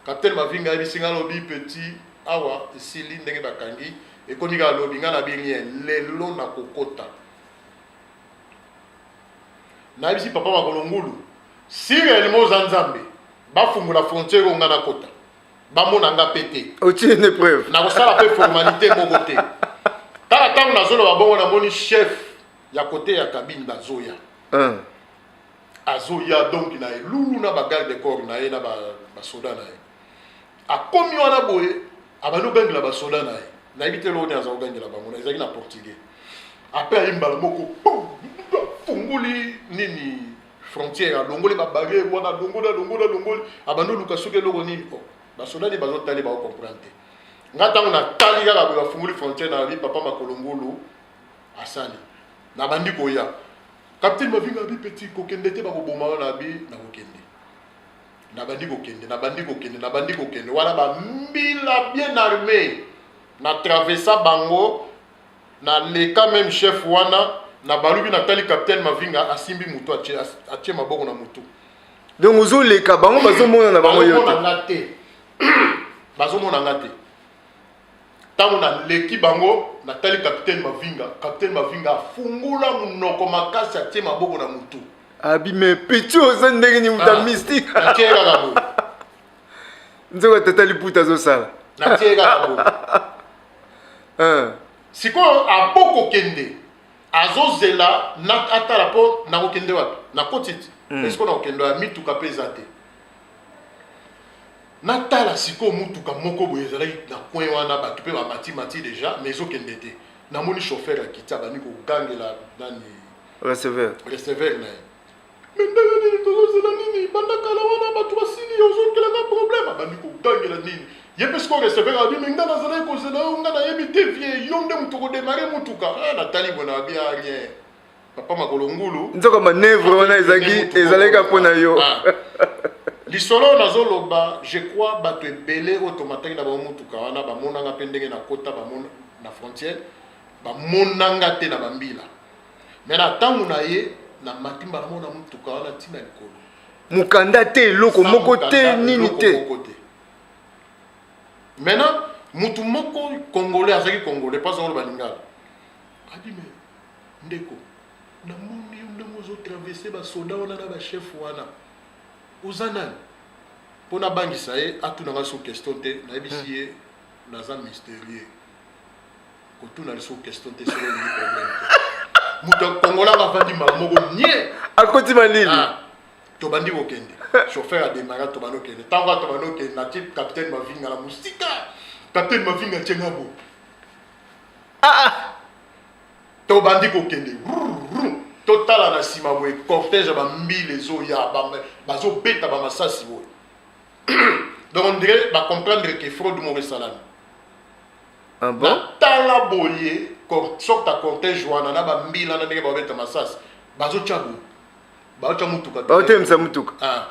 [SPEAKER 2] Capitaine Mavinga ayebisi nga, alobi: "Petit, awa esili. Ndenge bakangi, ekomi kaka lobi." Nga nabi: "Rien, lelo nakokota." Nayebisi papa makolo ngulu: "Si réellement oza Nzambe, bafungola frontière oyo, nga nakota, bamona nga mpe te."
[SPEAKER 1] Otie une preuve.
[SPEAKER 2] Nakosala mpe formalité moko te. Tala, ntango nazoloba bongo, namoni chef ya kote ya Kabinda azoya. Azoya donc na elulu na bagarde corps na ye na basoda na ye. Akomi wana boye, abandi ogangela basoda na ye. Nayebi te eloko nini aza kogangela bango, ezalaki na portugais. Après aye mbala moko, afungoli nini, frontière, alongoli babarrière wana, alongoli, alongoli, alongoli, abandi oluka soki eloko nini. Oh, basoda nini bazotali, bakocomprendre te. Nga ntango natali kaka boye, bafungoli frontière, na babi papa makolo ngulu asali. Nabandi koya. Capitaine Mavinga abi: "Petit, kokende te, bakoboma wana." Abi: "Nakokende." Nabandi kokende, nabandi kokende, nabandi kokende wana, bambila bien armé. Na traversa bango, naleka même chef wana. Na balubi, natali capitaine Mavinga asimbi mutu, atie maboko na mutu.
[SPEAKER 1] Donc ozoleka bango, bazomona na bango yo te?
[SPEAKER 2] Bazomona nga te, bazomona nga te. Ntango naleki bango, natali capitaine Mavinga. Capitaine Mavinga afungula monoko makasi, atie maboko na mutu.
[SPEAKER 1] Abi: "Mais petit, oza ndenge nini, muta
[SPEAKER 2] Ah,
[SPEAKER 1] mystique?"
[SPEAKER 2] Natie kaka boye.
[SPEAKER 1] Nzoka tata liputa azosala.
[SPEAKER 2] Natie kaka boye. Sikoyo abokokende, azozela na atala mpo nakokende wapi, nakoti ti. Sikoyo nakokende ya mituka mpe eza te. Natala sikoyo mutuka moko boye ezalaki na coin wana, bato mpe bamatimati déjà, mais ezokende te. Namoni chauffeur akiti, abandi kogangela nani?
[SPEAKER 1] Receveur.
[SPEAKER 2] Receveur na ye: "Mais ndenge nini tozozela nini banda kala wana? Bato basili, ozokelanga problème." Abandi kogangela nini ye mpe. Sikoyo receveur abi: "Mais nga nazalaki kozela yo, nga nayebi te vieux, yo nde moto kodémarrer mutuka." Ah, natali boye na abi: "Ah, rien, papa makolo ngulu."
[SPEAKER 1] Nzoka manœuvre wana ezalaki, ezalaki mpo na yo.
[SPEAKER 2] Ah. Lisolo oyo nazoloba, je crois bato ebele oyo tomataki na bango mutuka wana bamonanga mpe ndenge nakota, bamona na frontière, bamonanga te na bambila. Mais na ntango na ye, na matimba, namona mutuka wana ntina likolo.
[SPEAKER 1] Mokanda te, eloko
[SPEAKER 2] Sans
[SPEAKER 1] moko te.
[SPEAKER 2] mokanda,
[SPEAKER 1] Nini
[SPEAKER 2] eloko
[SPEAKER 1] te.
[SPEAKER 2] moko te. Maintenant Mutu moko congolais, azalaki congolais, mpo azakoloba lingala. Abi: "Me ndeko, namoni yo ndenge ozotraverse basoda wana na bachef wana, oza nani?" Mpo nabangisa ye, atunanga so question te. Nayebisi ye: "Naza mystérieux, kotuna lisusu question te soki olingi problème te." Moto congolais bavandi mbala moko nie.
[SPEAKER 1] Akoti malili.
[SPEAKER 2] Ah, tobandi kokende, chauffeur adémarra, tobandi kokende. Ntango kaka tobandi kokende, natie capitaine Mavinga na mosika. Capitaine Mavinga tienga bo.
[SPEAKER 1] Ah.
[SPEAKER 2] Tobandi kokende, totala na nsima boye, cortège ya bambile ezoya, bazobeta bamasasi boye. Donc on dirait bacomprendre que fraude moko esalami.
[SPEAKER 1] Ah bon?
[SPEAKER 2] Natala boye, sorte ya cortège wana na bambila na ndenge babeta masasi, bazotya boye, bazotya mutuka.
[SPEAKER 1] Baotelemisa mutuka.
[SPEAKER 2] Ah.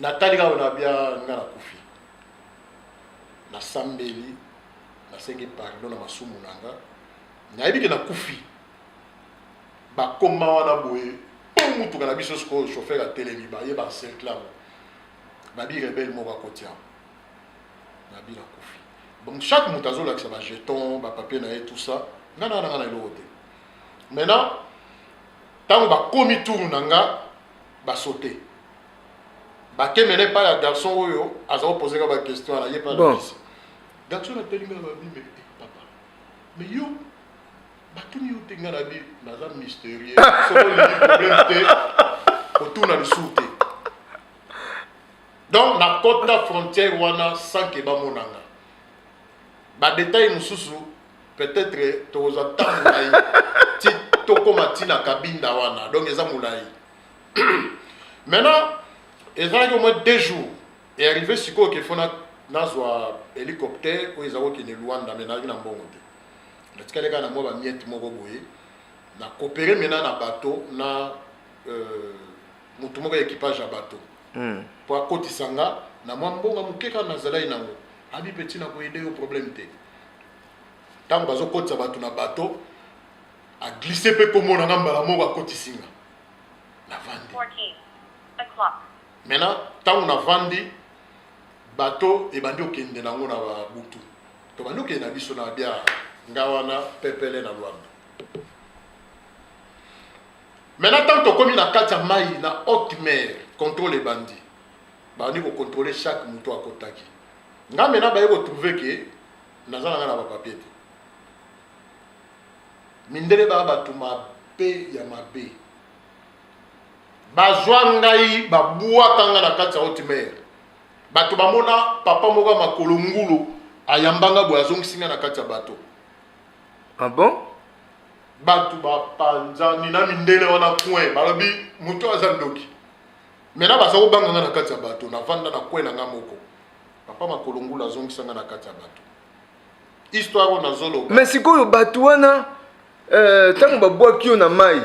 [SPEAKER 2] Natali kaka na bia, nga nakufi. Nasambeli, nasengi pardon na masumu na nga, nayebi ke nakufi. Bakoma wana boye mpo mutuka na biso sikoyo, chauffeur atelemi, baye baencercle yango, babi rebelle moko akoti awa. Nabi nakufi. Bon, chaque moto azolakisa bajeton, bapapier na ye, tout ça. Nga na nga na eloko te. Maintenant, ntango bakomi tour na nga, basote bakemene epai ya garçon oyo aza kopose nga baquestion wana. Ye mpe alakisi garçon. Nateli nga, babi: "Me eh, papa, mais yo batuni yo te?" Nga na bi: "Naza mystérieux, soki olingi problème te, kotuna lisusu te." Donc nakota frontière wana sans ke bamonanga. Badetail mosusu, peut-être tokozwa ntango molai ti tokóma ntina Kabinda wana. Donc eza molai. Maintenant, ezalaki au moins 2 jours e arrivé sikoyo ke fo nazwa hélicoptère oyo eza kokende Luanda, mais nazalaki na mbongo te. Natikali kaka na mwa bamiettes moko boye. Na coopéré maintenant na bateau na motu moko ya équipage ya bateau mpo akotisa nga na mwa mbongo moke kaka nazalaki nango. Abi: "Mpe ntina koaider yo, problème te." Ntango bazokotisa bato na bateau, aglisse mpe kombo na nga mbala moko, akotisi nga, navandi.
[SPEAKER 3] 14 o'clock.
[SPEAKER 2] Maintenant, ntango navandi, bateau ebandi okende nango na babutu. Tobandi okende na biso na bia nga wana pepele na Lwanda. Maintenant, ntango tokómi na kati ya mai, na haute mer, contrôle ebandi, bandi kocontrôle chaque moto akotaki. Nga maintenant, baye kotrouve ke naza na nga na bapapier te. Mindele baa bato mabe ya mabe. Bazwa ngai, babwaka nga na kati ya haute mer. Bato bamona papa moko ya makolo ngulu ayambanga boye, azongisi nga na kati ya bato.
[SPEAKER 1] Ah bon?
[SPEAKER 2] Bato bapanzani na mindele wana coin, balobi moto aza ndoki. Maintenant baza kobanga nga na kati ya bato. Navanda na coin na nga moko, papa makolo ngulu azongisa nga na kati ya bato. Histoire oyo nazoloba.
[SPEAKER 1] Mais sikoyo bato wana, ntango babwaki yo na mai,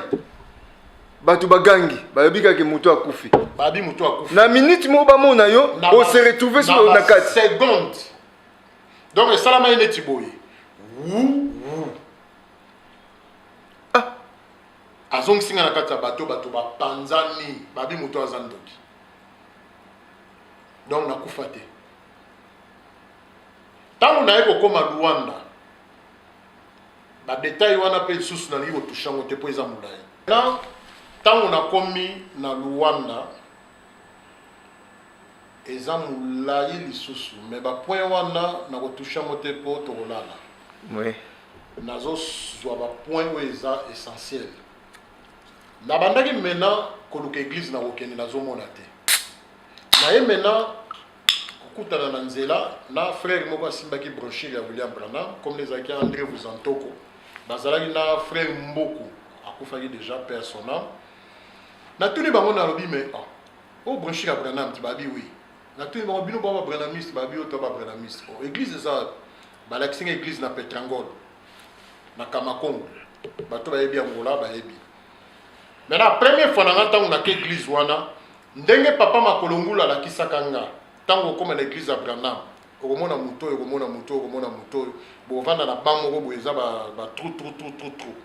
[SPEAKER 1] bato bagangi, balobi kaka moto akufi.
[SPEAKER 2] Babi moto akufi.
[SPEAKER 1] Na minute moko bamona yo, ose retrouve so na kati.
[SPEAKER 2] Seconde. Donc esalamaki neti boye wu wu.
[SPEAKER 1] Ah.
[SPEAKER 2] Azongisi nga na kati ya bato, bato bapanzani, babi moto aza ndoki. Donc nakufa te. Ntango naye kokóma Luanda, badetail wana mpe lisusu nalingi kotouche yango te mpo eza molai. Na ntango nakomi na Luanda, eza molai lisusu, mais bapoint wana nakotouche yango te mpo tokolala. Nazozwa bapoint oyo eza essentiel. Nabandaki maintenant koluka église na kokende, nazomona te. Naye maintenant kokutana na nzela na frère moko asimbaki brochure ya William Branham, comme ezalaki André Vuzantoko. Bazalaki na frère Mboku, akufaki déjà, père son âme. Natuni bango, nalobi: "Mais oh, oyo brochure ya Branham ti?" Babi: "Oui." Natuni bango: "Bino ba babranhamiste?" Babi: "Oyo to babranhamiste." "Oh, église eza?" Balakisi nga église na Petrangol, na Kamakongo. Bato bayebi Angola bayebi. Maintenant, première fois na nga ntango nake église wana, ndenge papa makolo ngulu alakisaka nga, ntango okóma na église ya Branham, okomona moto oyo, okomona moto oyo, okomona moto oyo, bovanda na ban moko boye, eza batrou trou trou trou trou.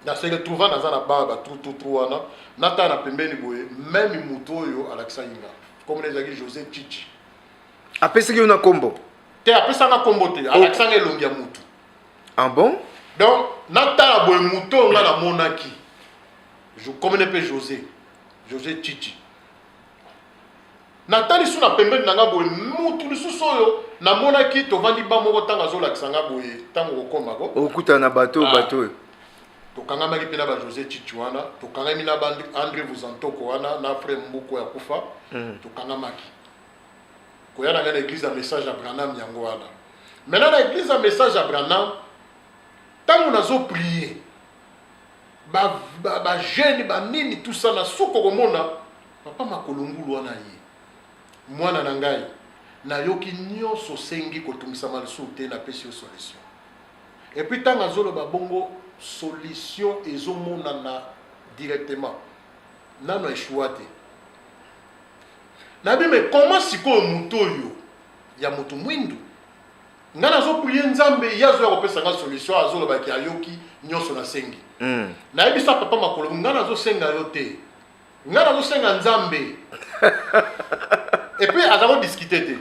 [SPEAKER 2] Na se retrouva naza na ba batrou trou trou wana, natala na pembeni boye, même moto oyo alakisaki nga, komona ezalaki José Chichi.
[SPEAKER 1] Apesaki yo na nkombo.
[SPEAKER 2] Te, apesanga nkombo te, alakisanga elongi ya mutu.
[SPEAKER 1] Ah bon?
[SPEAKER 2] Donc natala boye, motu oyo nga namonaki komene mpe José, José Chichi. Natali su na pembeni na nga boye, mutu lisusu oyo namonaki, tovandi ba moko. Ntango azolakisa nga boye, ntango kokomako
[SPEAKER 1] Okutana na bato oyo.
[SPEAKER 2] Ah.
[SPEAKER 1] Bato oyo.
[SPEAKER 2] Tokangamaki mpe na ba José Chichi wana, tokangami na ba André Vuzantoko wana, na frère Mbuku ya kufa. Tokangamaki koya na ngai na église ya Message ya Branham. Yango wana maintenant, na église ya Message ya Branham, ntango nazoprier, bajeûne, banini, tout ça, na suka komona papa Makolo Ngulu wana ye: "Mwana na ngai, nayoki nyonso osengi, kotungisama lisusu te, napesi yo solution." Et puis ntango azoloba bongo, solution ezomonana directement, nano eshua te. Nabi: "Mais comment sikoyo moto oyo ya moto mwindu, ngai nazoprier Nzambe, ye azoya kopesa nga solution, azolobaki ayoki nyonso nasengi?" Nayebisa papa Makolo: "Ngai nazosenga yo te, ngai nazosenga Nzambe." Et puis aza kodiscuter te.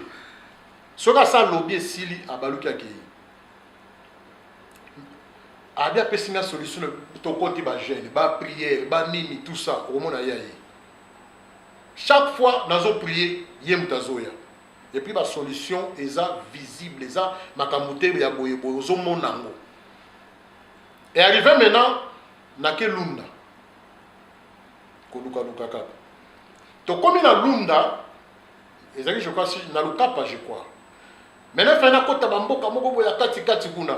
[SPEAKER 2] Soki asa alobi, esili, abaluki, akei. Abi apesi nga solution, tokoti bajeûne, baprière, banini, tout ça. Okomona ye aye chaque fois nazoprier, ye moto azoya. Et puis basolution eza visible, eza makambo te ya boyeboye, ozomona yango. Et arrivé maintenant, nake Lunda kolukaluka kaka. Tokomi na Lunda, ezalaki, je crois, si, na Lukapa, je crois. Maintenant fai nakota bamboka moko boye ya katikati kuna.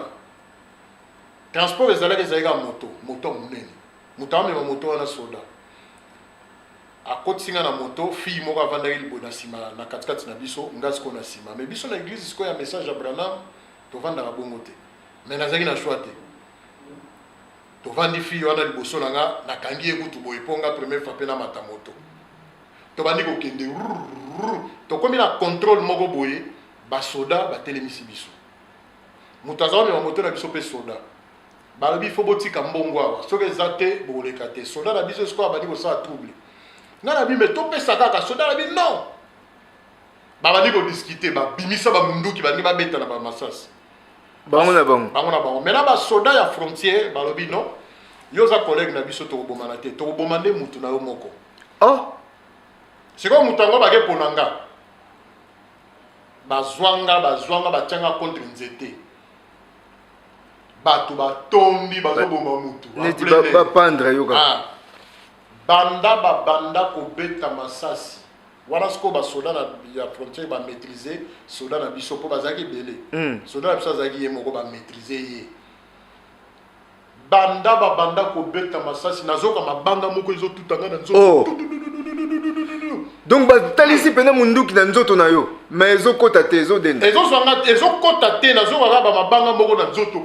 [SPEAKER 2] Transport ezalaki kaka moto, moto ya monene. Moto amema moto wana, soda akotisi nga na moto. Fille moko avandaki liboye na nsima, na katikati na biso, nga sikoyo na nsima. Mais biso na église sikoyo ya Message ya Branham, tovandaka bongo te. Mais nazalaki na choix te. Tovandi, fille wana liboso na nga, nakangi ye kutu boye mpo nga première fois mpe namata moto. Tobandi kokende, tokomi na contrôle moko boye, basoda batelemisi biso. Moto aza komema moto na biso mpe soda. Balobi: "Fo botika mbongo awa, soki eza te bokoleka te." Soda na biso sikoyo abandi kosala trouble. Nga na bi: "Me topesa kaka." Soda na bi: "Non." Babandi kodiscuter, babimisa bamunduki, balingi babeta na bamasasi.
[SPEAKER 1] Bango na bango.
[SPEAKER 2] Bango na bango. Maintenant basoda ya frontière balobi: "Non, yo oza collègue na biso, tokobomana te, tokoboma nde mutu na yo moko."
[SPEAKER 1] Oh.
[SPEAKER 2] Sikoyo moto yango bake pona nga, bazwanga, bazwanga, batianga contre nzete. Bato batondi, bazoboma mutu.
[SPEAKER 1] Neti bapandre yo kaka.
[SPEAKER 2] Ah. Banda babanda kobeta masasi wana, sikoyo basoda ya frontière bamaîtrise soda na biso, mpo bazalaki ebele. Soda na biso azalaki ye moko, bamaîtrise ye. Banda babanda kobeta masasi, nazoka mabanga moko ezotutanga na nzoto.
[SPEAKER 1] Oh. Donc batalisi mpena munduki na nzoto na yo, mais ezokɔta te, ezodenda.
[SPEAKER 2] Ezozwanga, ezokɔta te. Nazokaka bamabanga moko na nzoto.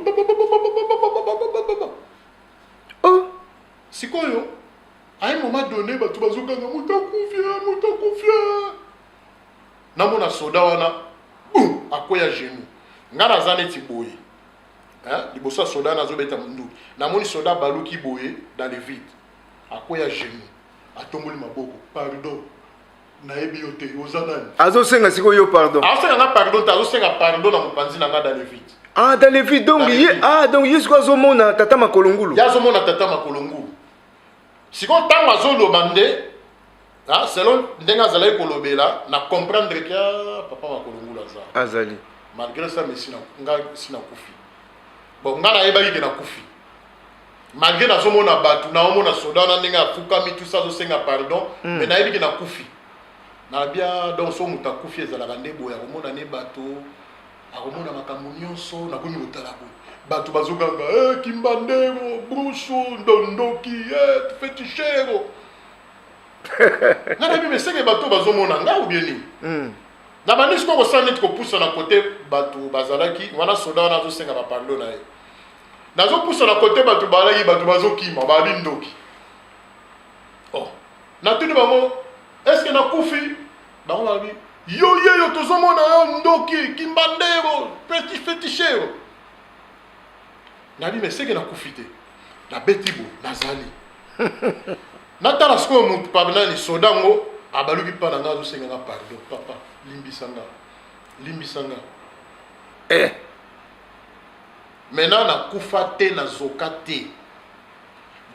[SPEAKER 1] Oh.
[SPEAKER 2] Sikoyo à un moment donné, bato bazokanga: "Moto akufi, moto akufi." Namona soda wana, bum, akwea genou. Nga naza neti boye, hein? Liboso ya soda wana azobeta munduki, namoni soda baluki boye dans le vide, akwea genou, atomboli maboko: "Pardon, nayebi yo te, oza nani?"
[SPEAKER 1] Azosenga sikoyo yo pardon?
[SPEAKER 2] Azosenga nga pardon te, azosenga pardon na mopanzi na nga, dans le vide.
[SPEAKER 1] Ah, dans le vide donc.
[SPEAKER 2] Dans le
[SPEAKER 1] ye
[SPEAKER 2] vide.
[SPEAKER 1] Ah, donc ye sikoyo azomona tata Makolo Ngulu.
[SPEAKER 2] Ye azomona tata Makolo Ngulu. Sikoyo ntango azoloba nde, ah, selon ndenge azalaki kolobela, na comprendre ke, ah, papa Makolo Ngulu aza.
[SPEAKER 1] Azali.
[SPEAKER 2] Malgré ça, mais sina nga si nakufi. Bon, nga nayebaki ke nakufi, malgré nazomona bato, naomona soda wana ndenge afukami, tout ça, azosenga pardon. Mais nayebi ke nakufi. Nabia donc so moto akufi ezalaka nde boye, akomona ne bato, akomona makambo nyonso. Nakomi kotala boye, bato bazoganga: "Eh, kimbandero, bruxo, ndondoki, eh, fétichero." Nga nayebi, mais seke bato bazomona nga ou bien nini? Na bandi sikoyo kosala neti kopusa na kote bato bazalaki wana. Soda wana azosenga bapardon na ye. Nazopusa na kote bato balaki, bato bazokima, babi ndoki. Oh, natuni bango: "Est-ce nakufi?" Bango balobi: "Yo ye yo, tozomona yo, ndoki, kimbandero, petit fétichero." Nabi: "Mais seke nakufi te." Nabeti bo nazali natala sikoyo motu pa nani. Soda yango abaluki mpa na nga, azosenga nga pardon: "Papa, limbisa nga, limbisa nga."
[SPEAKER 1] Eh.
[SPEAKER 2] Maintenant nakufa te, nazoka te.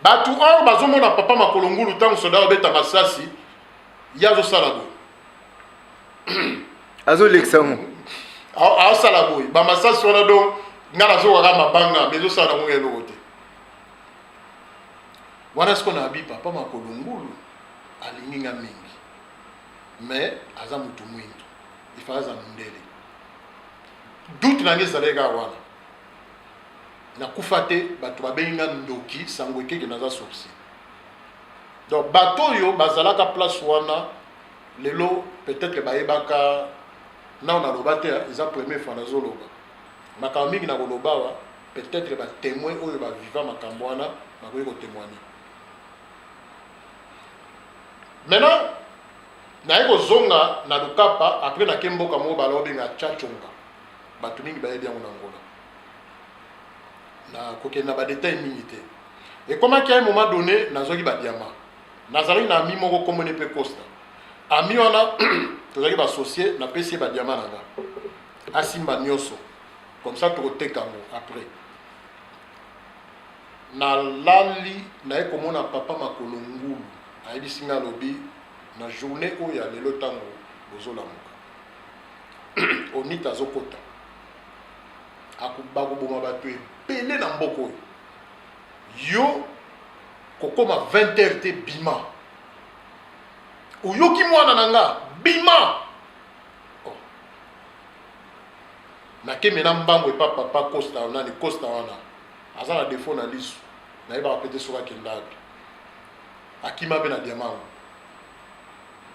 [SPEAKER 2] Bato oyo bazomona papa makolo ngulu, ntango soda obeta masasi, ye azosala boye.
[SPEAKER 1] Azolekisa ngo.
[SPEAKER 2] Aosala boye bamasasi wana. Donc nga nazokaka mabanga, mais ezosala nango eloko te. Wana siko na abi papa makolo ngulu alingi nga mingi, mais aza motu mwindu, ifa aza mondele. Doute na nga ezalaki kaka wana. Nakufa te, bato babengi nga ndoki, sango ekeke naza sorcier. Donc bato oyo bazalaka place wana lelo, peut-être bayebaka nao naloba te. Eza première fois nazoloba makambo mingi na koloba awa. Peut-être batémoin oyo baviva makambo wana bakoki kotémoigner. Maintenant naye kozonga na Lukapa. Après nake mboka moko bala obenga Chachonga, bato mingi bayebi yango na Ngola. Nakokende na badétail mingi te. Ekomaki à un moment donné nazwaki badiamant. Nazalaki na ami moko, komoni mpe Costa. Ami wana tozalaki baassocié. Napesi ye badiamant na nga, asimba nyonso, comme ça tokoteka yango. Après nalali, naye komona papa makolo ngulu ayebisi nga, alobi: "Na journée oyo ya lelo, ntango bozolamuka, onita azokota, bakoboma bato ebele na mboka oyo. Yo kokoma 20 heures te, bima. Oyoki, mwana na nga? Bima." Oh. Nakeme na mbango epa papa Costa. Nani Costa wana aza na défaut na liso, nayebaka pe te soki akenda wapi. Akima mpe na diamant.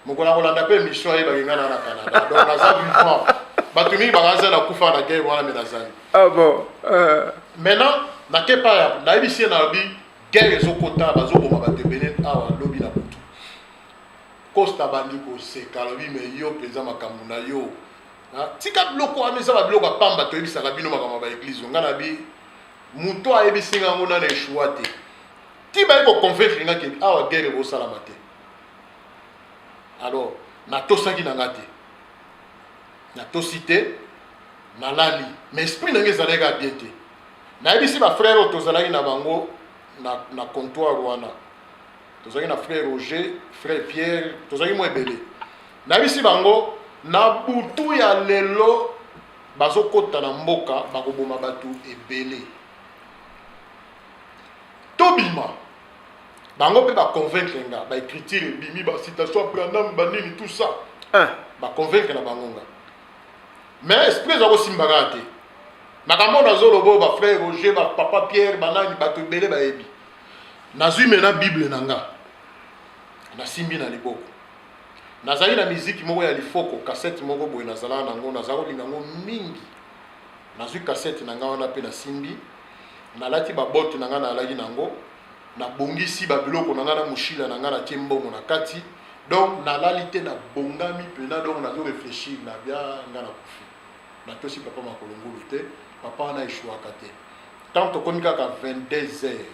[SPEAKER 2] Mokolo akolanda mpe émission, ayebaki ngai na na Canada, donc naza vivant. Bato mingi bakaza nakufa na guerre wana, me nazali.
[SPEAKER 1] Ah bon.
[SPEAKER 2] Maintenant nake pa ya nayebisi ye, nalobi: "Guerre ezokota, bazoboma bato ebele awa lobi na butu." Costa bandi koseka, alobi: "Me yo mpenza, makambo na yo, tika biloko wana, eza babiloko ya pamba. Toyebisaka bino makambo ya baéglise." Ngai nabi moto ayebisi nga yango nana eshua te. Ti baye koconvaincre nga ke awa guerre ekosalama te. Alors natosaki na nga te, natosi te, nalali, mais esprit na nga ezalaki kaka bien te. Nayebisi bafrère oyo tozalaki na bango na comptoir wana. Tozalaki na frère Roger, frère Pierre, tozalaki mwa ebele. Nayebisi bango: "Na butu ya lelo bazokɔta na mboka, bakoboma bato ebele, tobima." Bango mpe baconvaincre nga, baécriture ebimi, bacitation ya Branham, banini, tout ça.
[SPEAKER 1] Ah.
[SPEAKER 2] Baconvaincre na bango nga, mais esprit eza kosimba kaka te. Makambo oyo nazoloba oyo, bafrère Roger, bapapa Pierre, banani, bato ebele bayebi. Nazwi mena Bible na nga, nasimbi na liboko. Nazali na miziki moko ya lifoko, kasete moko boye nazalaka nango, naza kolinga yango mingi. Nazwi kasete na nga wana mpe nasimbi, nalati babote na nga nalaki nango, nabongisi babiloko na nga na moshila na nga, natie mbongo na kati. Donc nalali te, nabongami mpena. Donc nazo réfléchir na bia nga nakufi, natosi papa makolo ngulu te, papa wana eshuwaka te. Tant tokomi kaka 22 heures,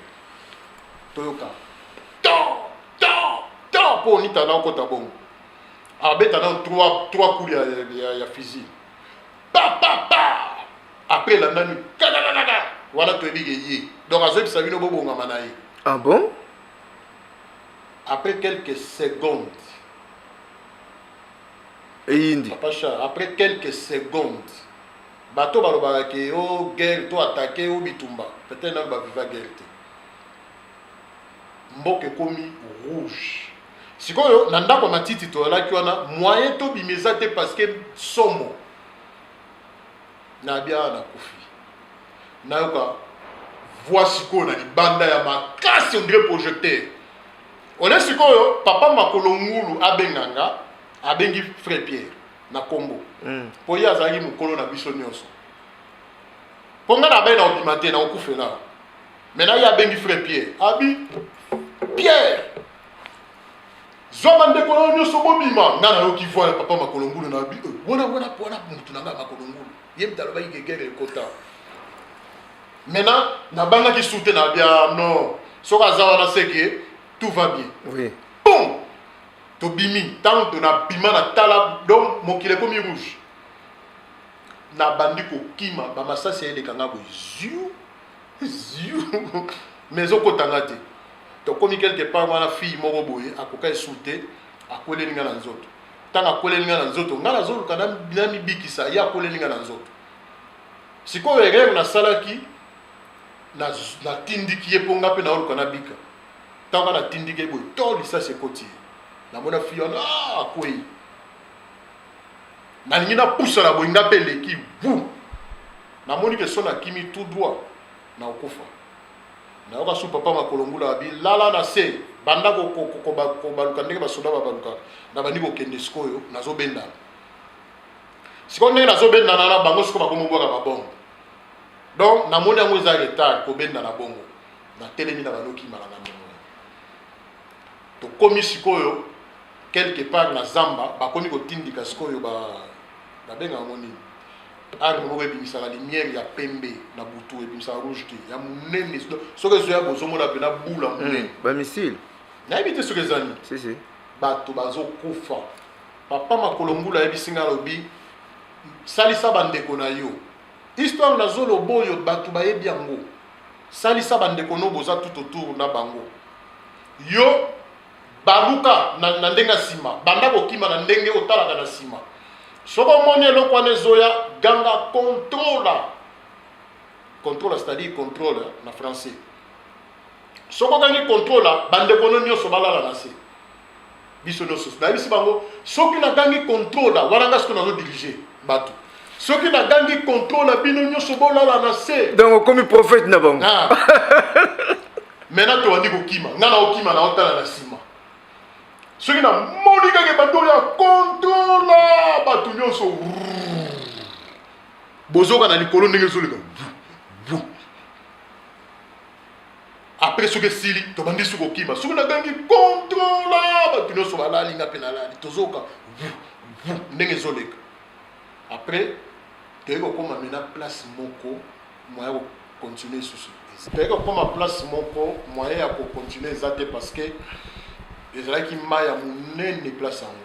[SPEAKER 2] toyoka ton ton ton mpo onita na okota bongo, abeta na 3 coups ya fusil, pa pa pa. Après elandani kakakakaka wana, toyebi ke ye. Donc azoyebisa bino bobongama na ye.
[SPEAKER 1] Ah bon.
[SPEAKER 2] Après quelques secondes,
[SPEAKER 1] Eyindi.
[SPEAKER 2] Papa Charles, après quelques secondes, bato balobaka ke o guerre to attaque o bitumba, peut-être nano baviva guerre te. Mboka ekomi rouge. Sikoyo na ndako ya matiti toyalaki wana, moyen tobima eza te parce que somo na bia nakufi. Nayoka voix sikoyo na libanda ya makasi, on dirait projecteur ole. Sikoyo papa makolo ngulu abenganga, abengi frère Pierre na kombo, mpo ye azalaki mokolo na biso nyonso, mpo ngai nabai na kobima te, na kokufela. Maintenant ye abengi frère Pierre, abi: "Pierre, zwa bandeko na yo nyonso, bobima." Ngai nayoki voix ya papa makolo ngulu na abi: "Eh, wana wana wana mutu na ngai makolo ngulu." Ye mutu alobaki ke guerre ekota. Maintenant nabangaki su te, na bia non, soki aza wana, c'est que tout va bien. Bon, tobimi. Ntango tonabima, na tala, donc mokili ekomi rouge. Nabandi kokima, bamasasi eleka nga boye ziu ziu, mais ezokota nga te. Tokomi quelque part wana, fille moko boye akoka esu te, akweleli nga na nzoto. Ntango akweleli nga na nzoto, nga nazoluka namibikisa, ye akweleli nga na nzoto. Sikoyo erreur nasalaki, natindiki ye mpo nga mpe naoluka nabika. Ntango nga natindiki ye boye, to lisasi ekoti ye. Namona fille wana akwei. Nalingi napusana boye, nga mpe eleki vu. Namoni ke so nakimi tout droit nakokufa. Nayoka su papa makolo ngula abi lala na se, banda kobaluka ndenge basoda babalukaka. Nabandi kokende sikoyo, nazobendana sikoyo ndenge nazobendana na bango. Sikoyo bakomobwaka babombe, donc namoni yango eza retard kobendana bongo. Natelemi na banokima na nga ndenge wana. Tokomi sikoyo quelque part na zamba, bakomi kotindika sikoyo, babengaka yango nini, arme moko ebimisaka lumière ya pembe na butu, ebimisaka rouge te, ya monene. Soki ezoya, bozomona mpena bula monene.
[SPEAKER 1] Bamissile.
[SPEAKER 2] Nayebi te soki eza nini.
[SPEAKER 1] Si, si.
[SPEAKER 2] Bato bazokufa. Papa makolo ngula ayebisi nga, alobi: "Salisa bandeko na yo." Histoire nazoloba oyo, bato bayebi yango. Salisa bandeko no boza tout autour na bango. Yo baluka na ndenge ya nsima, banda kokima na ndenge otalaka na nsima. Soki omoni eloko wana ezoya, ganga "Controla, controla", c'est-à-dire contrôle na français. Soki ogangi "Controla", bandeko no nyonso balala na se. Biso nyonso, nayebisi bango, soki nagangi "Controla" wana, nga soki nazodirige bato, soki nagangi "Controla", bino nyonso bolala na se.
[SPEAKER 1] Donc okomi prophète na bango.
[SPEAKER 2] Ah. Maintenant tobandi kokima. Nga na okima, na otala na nsima. Soki namoni kaka ebandi oyo ya "Controla", bato nyonso bozoka na likolo ndenge ezoleka. Après, soki esili, tobandi su kokima. Soki nagangi "Controla", bato nyonso balali, nga mpe nalali. Tozoka ndenge ezoleka. Après toyei kokóma mena place moko, moyen ya kocontinue lisusu. Toyei kokóma place moko, moyen ya kocontinue eza te, parce que ezalaki mai ya monene. Place yango,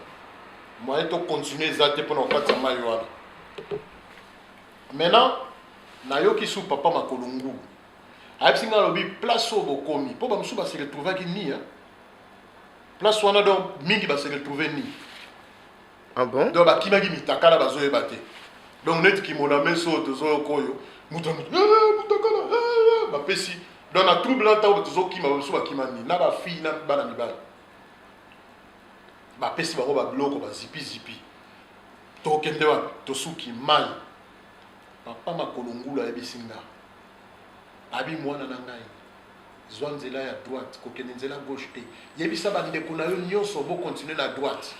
[SPEAKER 2] moyen tocontinue eza te mpona kokatisa mai wana. Maintenant nayoki su papa makolo ngulu ayebisi ngai, alobi: "Place oyo bokomi, mpo bamosusu base retrouvaki ni place wana." Donc mingi base retrouve ni.
[SPEAKER 1] Ah bon?
[SPEAKER 2] Donc bakimaki mitakala, bazoyeba te. Donc neti kimona meso oyo tozoyoka oyo, moto mutakala bapesi. Donc na trouble na ntango tozokima, bamosusu bakima nini na bafille na bana mibali, bapesi bango babiloko, bazipizipi. Tokende wapi? Tosuki mai. Papa makolo ngulu ayebisi nga, abi: "Mwana na ngai, zwa nzela ya droite, kokende nzela gauche te. Yebisa bandeko na yo nyonso bocontinue na droite."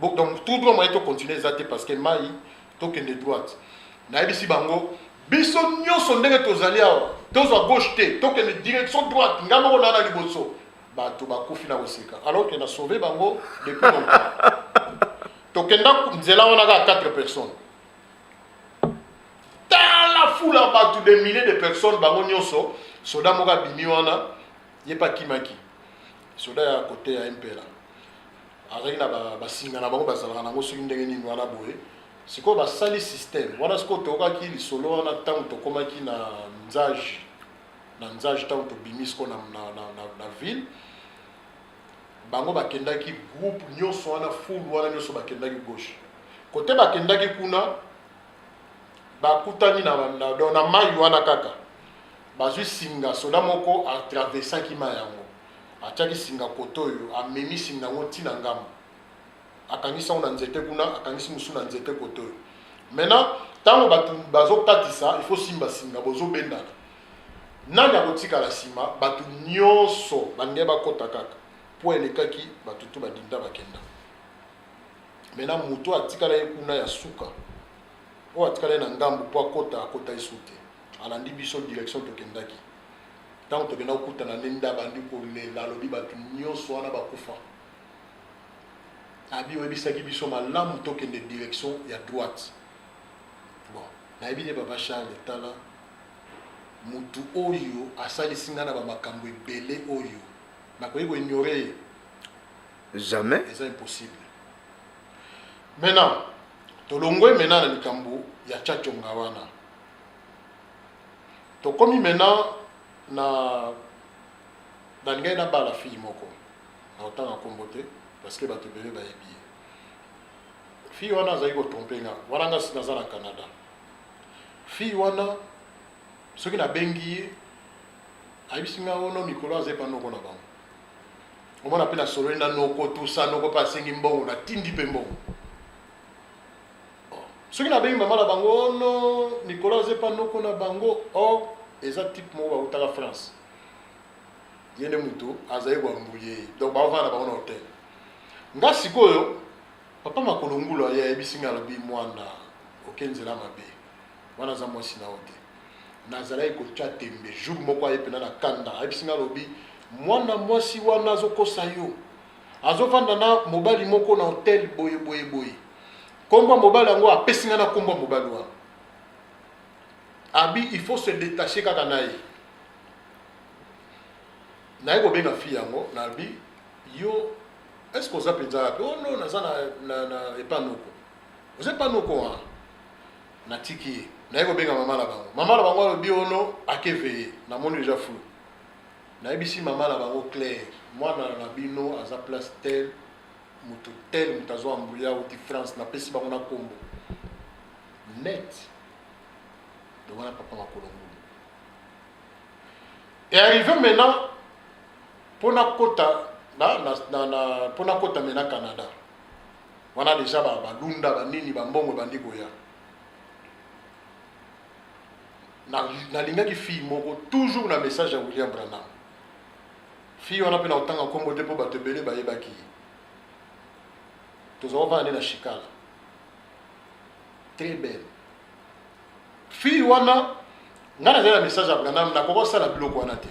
[SPEAKER 2] Bon, donc tout droit, moyen tocontinue eza te, parce que mai. Tokende droite. Nayebisi bango, biso nyonso ndenge tozali awa, tozwa gauche te, tokende direction droite. Nga moko naa na liboso. Bato bakufi na koseka, alors que na sauve bango depuis longtemps. Tokenda nzela wana kaka 4 personnes. Tala fula, bato, des milliers de personnes, bango nyonso. Soda moko abimi wana, ye mpe akimaki. Soda ya kote ya MPLA azalaki na basinga na bango, bazalaka nango soki ndenge nini wana boye. Sikoyo basali système wana. Sikoyo toyokaki lisolo wana ntango tokomaki na Nzage. Na Nzage, ntango tobimi sikoyo na ville, bango bakendaki groupe nyonso wana, foule wana nyonso bakendaki gauche. Kote bakendaki kuna, bakutani donc na mai wana kaka. Bazwi singa, soda moko atraversaki mai yango, atiaki singa kote oyo, amemi singa yango ntina ngambo, akangisi yango na nzete kuna, akangisi mosusu na nzete kote oyo. Maintenant ntango bato bazokatisa, il faut simba singa, bozobendana. Nani akotikala nsima? Bato nyonso balingi bakɔta kaka po elekaki, bato tu badinda, bakenda. Maintenant moto atikala ye kuna ya suka, oyo atikala ye na ngambu mpo akɔta, akɔta esu te. Alandi biso direction tokendaki. Ntango tokenda kokutana nde nde abandi kolela, alobi: "Bato nyonso wana bakufa." Abi: "Oyebisaki biso malamu tokende direction ya droite." Bon, nayebi te. Papa Charles, tala, motu oyo asalisi ngai na bamakambo ebele oyo, nakoki koignore ye?
[SPEAKER 1] Jamais.
[SPEAKER 2] Eza impossible. Maintenant Tolongwe maintenant na likambo ya Tshatsonga wana. Tokomi maintenant na nalingaki nabala fille moko, nakotanga nkombo te parce que bato ebele bayebi ye. Fille wana azalaki kotromper nga wana, nga si naza na Canada. Fille wana, soki nabengi ye, ayebisi nga ono mikolo aza epa noko na bango. Omona mpe nasololi na noko tusa, noko mpe asengi mbongo, natindi mpe mbongo. Soki nabengi mama na bango, ono mikolo aza epa noko na bango. Or eza type moko bautaka France, ye nde moto azali koambuye ye, donc baovanda na bango na hotel. Nga sikoyo, papa Makolo Ngulu aye, ayebisi nga, alobi: "Mwana, oke nzela mabe wana, aza mwasi na yo te." Nazalaki kotya tembe. Jour moko aye mpena na kanda, ayebisi nga, alobi: "Mwana mwasi wana azokosa yo, azovanda na mobali moko na hotel boye boye boye." Nkombo ya mobali yango apesi nga na nkombo ya mobali wana, abi il faut se détacher kaka na ye. Naye kobenga fille yango, nabi: "Yo, est ce que oza mpenza wapi?" "Oh non, naza na epa noko." "Oza epa noko wana?" Natiki ye, naye kobenga mama na bango. Mama na bango alobi ono akeveye. Namoni déjà flou. Nayebisi mama na bango clair: "Mwana na bino aza place tel, moto tel, moto azwa ambuya, auti France." Napesi bango na nkombo net. Donc wana papa Makolo Ngulu est arrivé maintenant mpona kota na mpona kota maintenant Canada. Wana déjà balunda banini, bambongo ebandi koya. Nalingaki fille moko, toujours na message ya William Branham. Fille wana mpe na kotanga nkombo te mpo bato ebele bayebaki ye. Tozala kovanda nde na Chikala. Très belle fille wana. Ngai nazali na message ya Branham, nakoki kosala biloko wana te,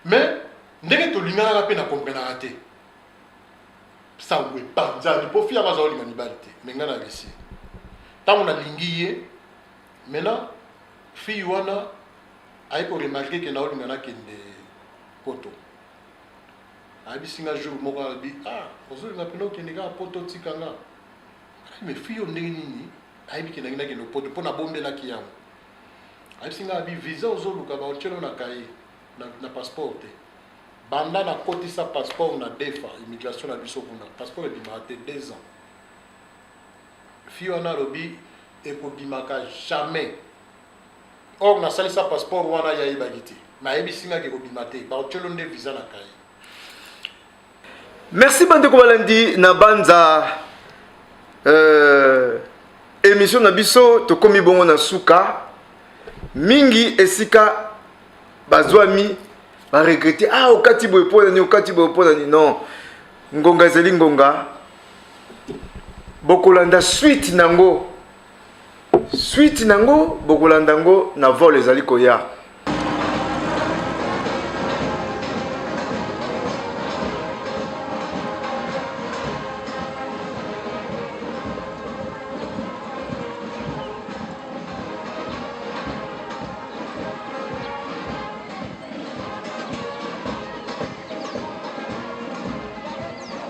[SPEAKER 2] mais ndenge tolinganaka mpe nakomprenaka te. Sango epanzani mpo fille yango aza kolinga mibali te, mais ngai na réussir ntango nalingi ye. Maintenant fille wana aye koremarquer ke naolinga nakende Poto. Ayebisi nga jour moko, alobi: "Ah, ozolinga mpena okende kaka Poto, tika nga." Mais fille oyo, ndenge nini ayebi ke nangi nakende Poto? Mpo nabombelaki yango. Ayebisi nga, abi: "Visa ozoluka, baotielo na kaye na passeport te. Banda nakotisa passeport na DEFA, immigration na biso kuna, passeport ebimaka te 2 ans." Fille wana alobi ekobimaka jamais. Or nasalisa passeport wana, yayebaki te, mais ayebisi ngaki ekobima te, baotielo nde visa na kaye.
[SPEAKER 1] Merci bandeko balandi na banza émission na biso. Tokomi bongo na suka. Mingi esika bazwami baregretter: "Ah, okati boye mpo nani? Okati boye mpo nani?" Non, ngonga ezali ngonga. Bokolanda suite nango, suite nango bokolanda yango na vol ezali koya.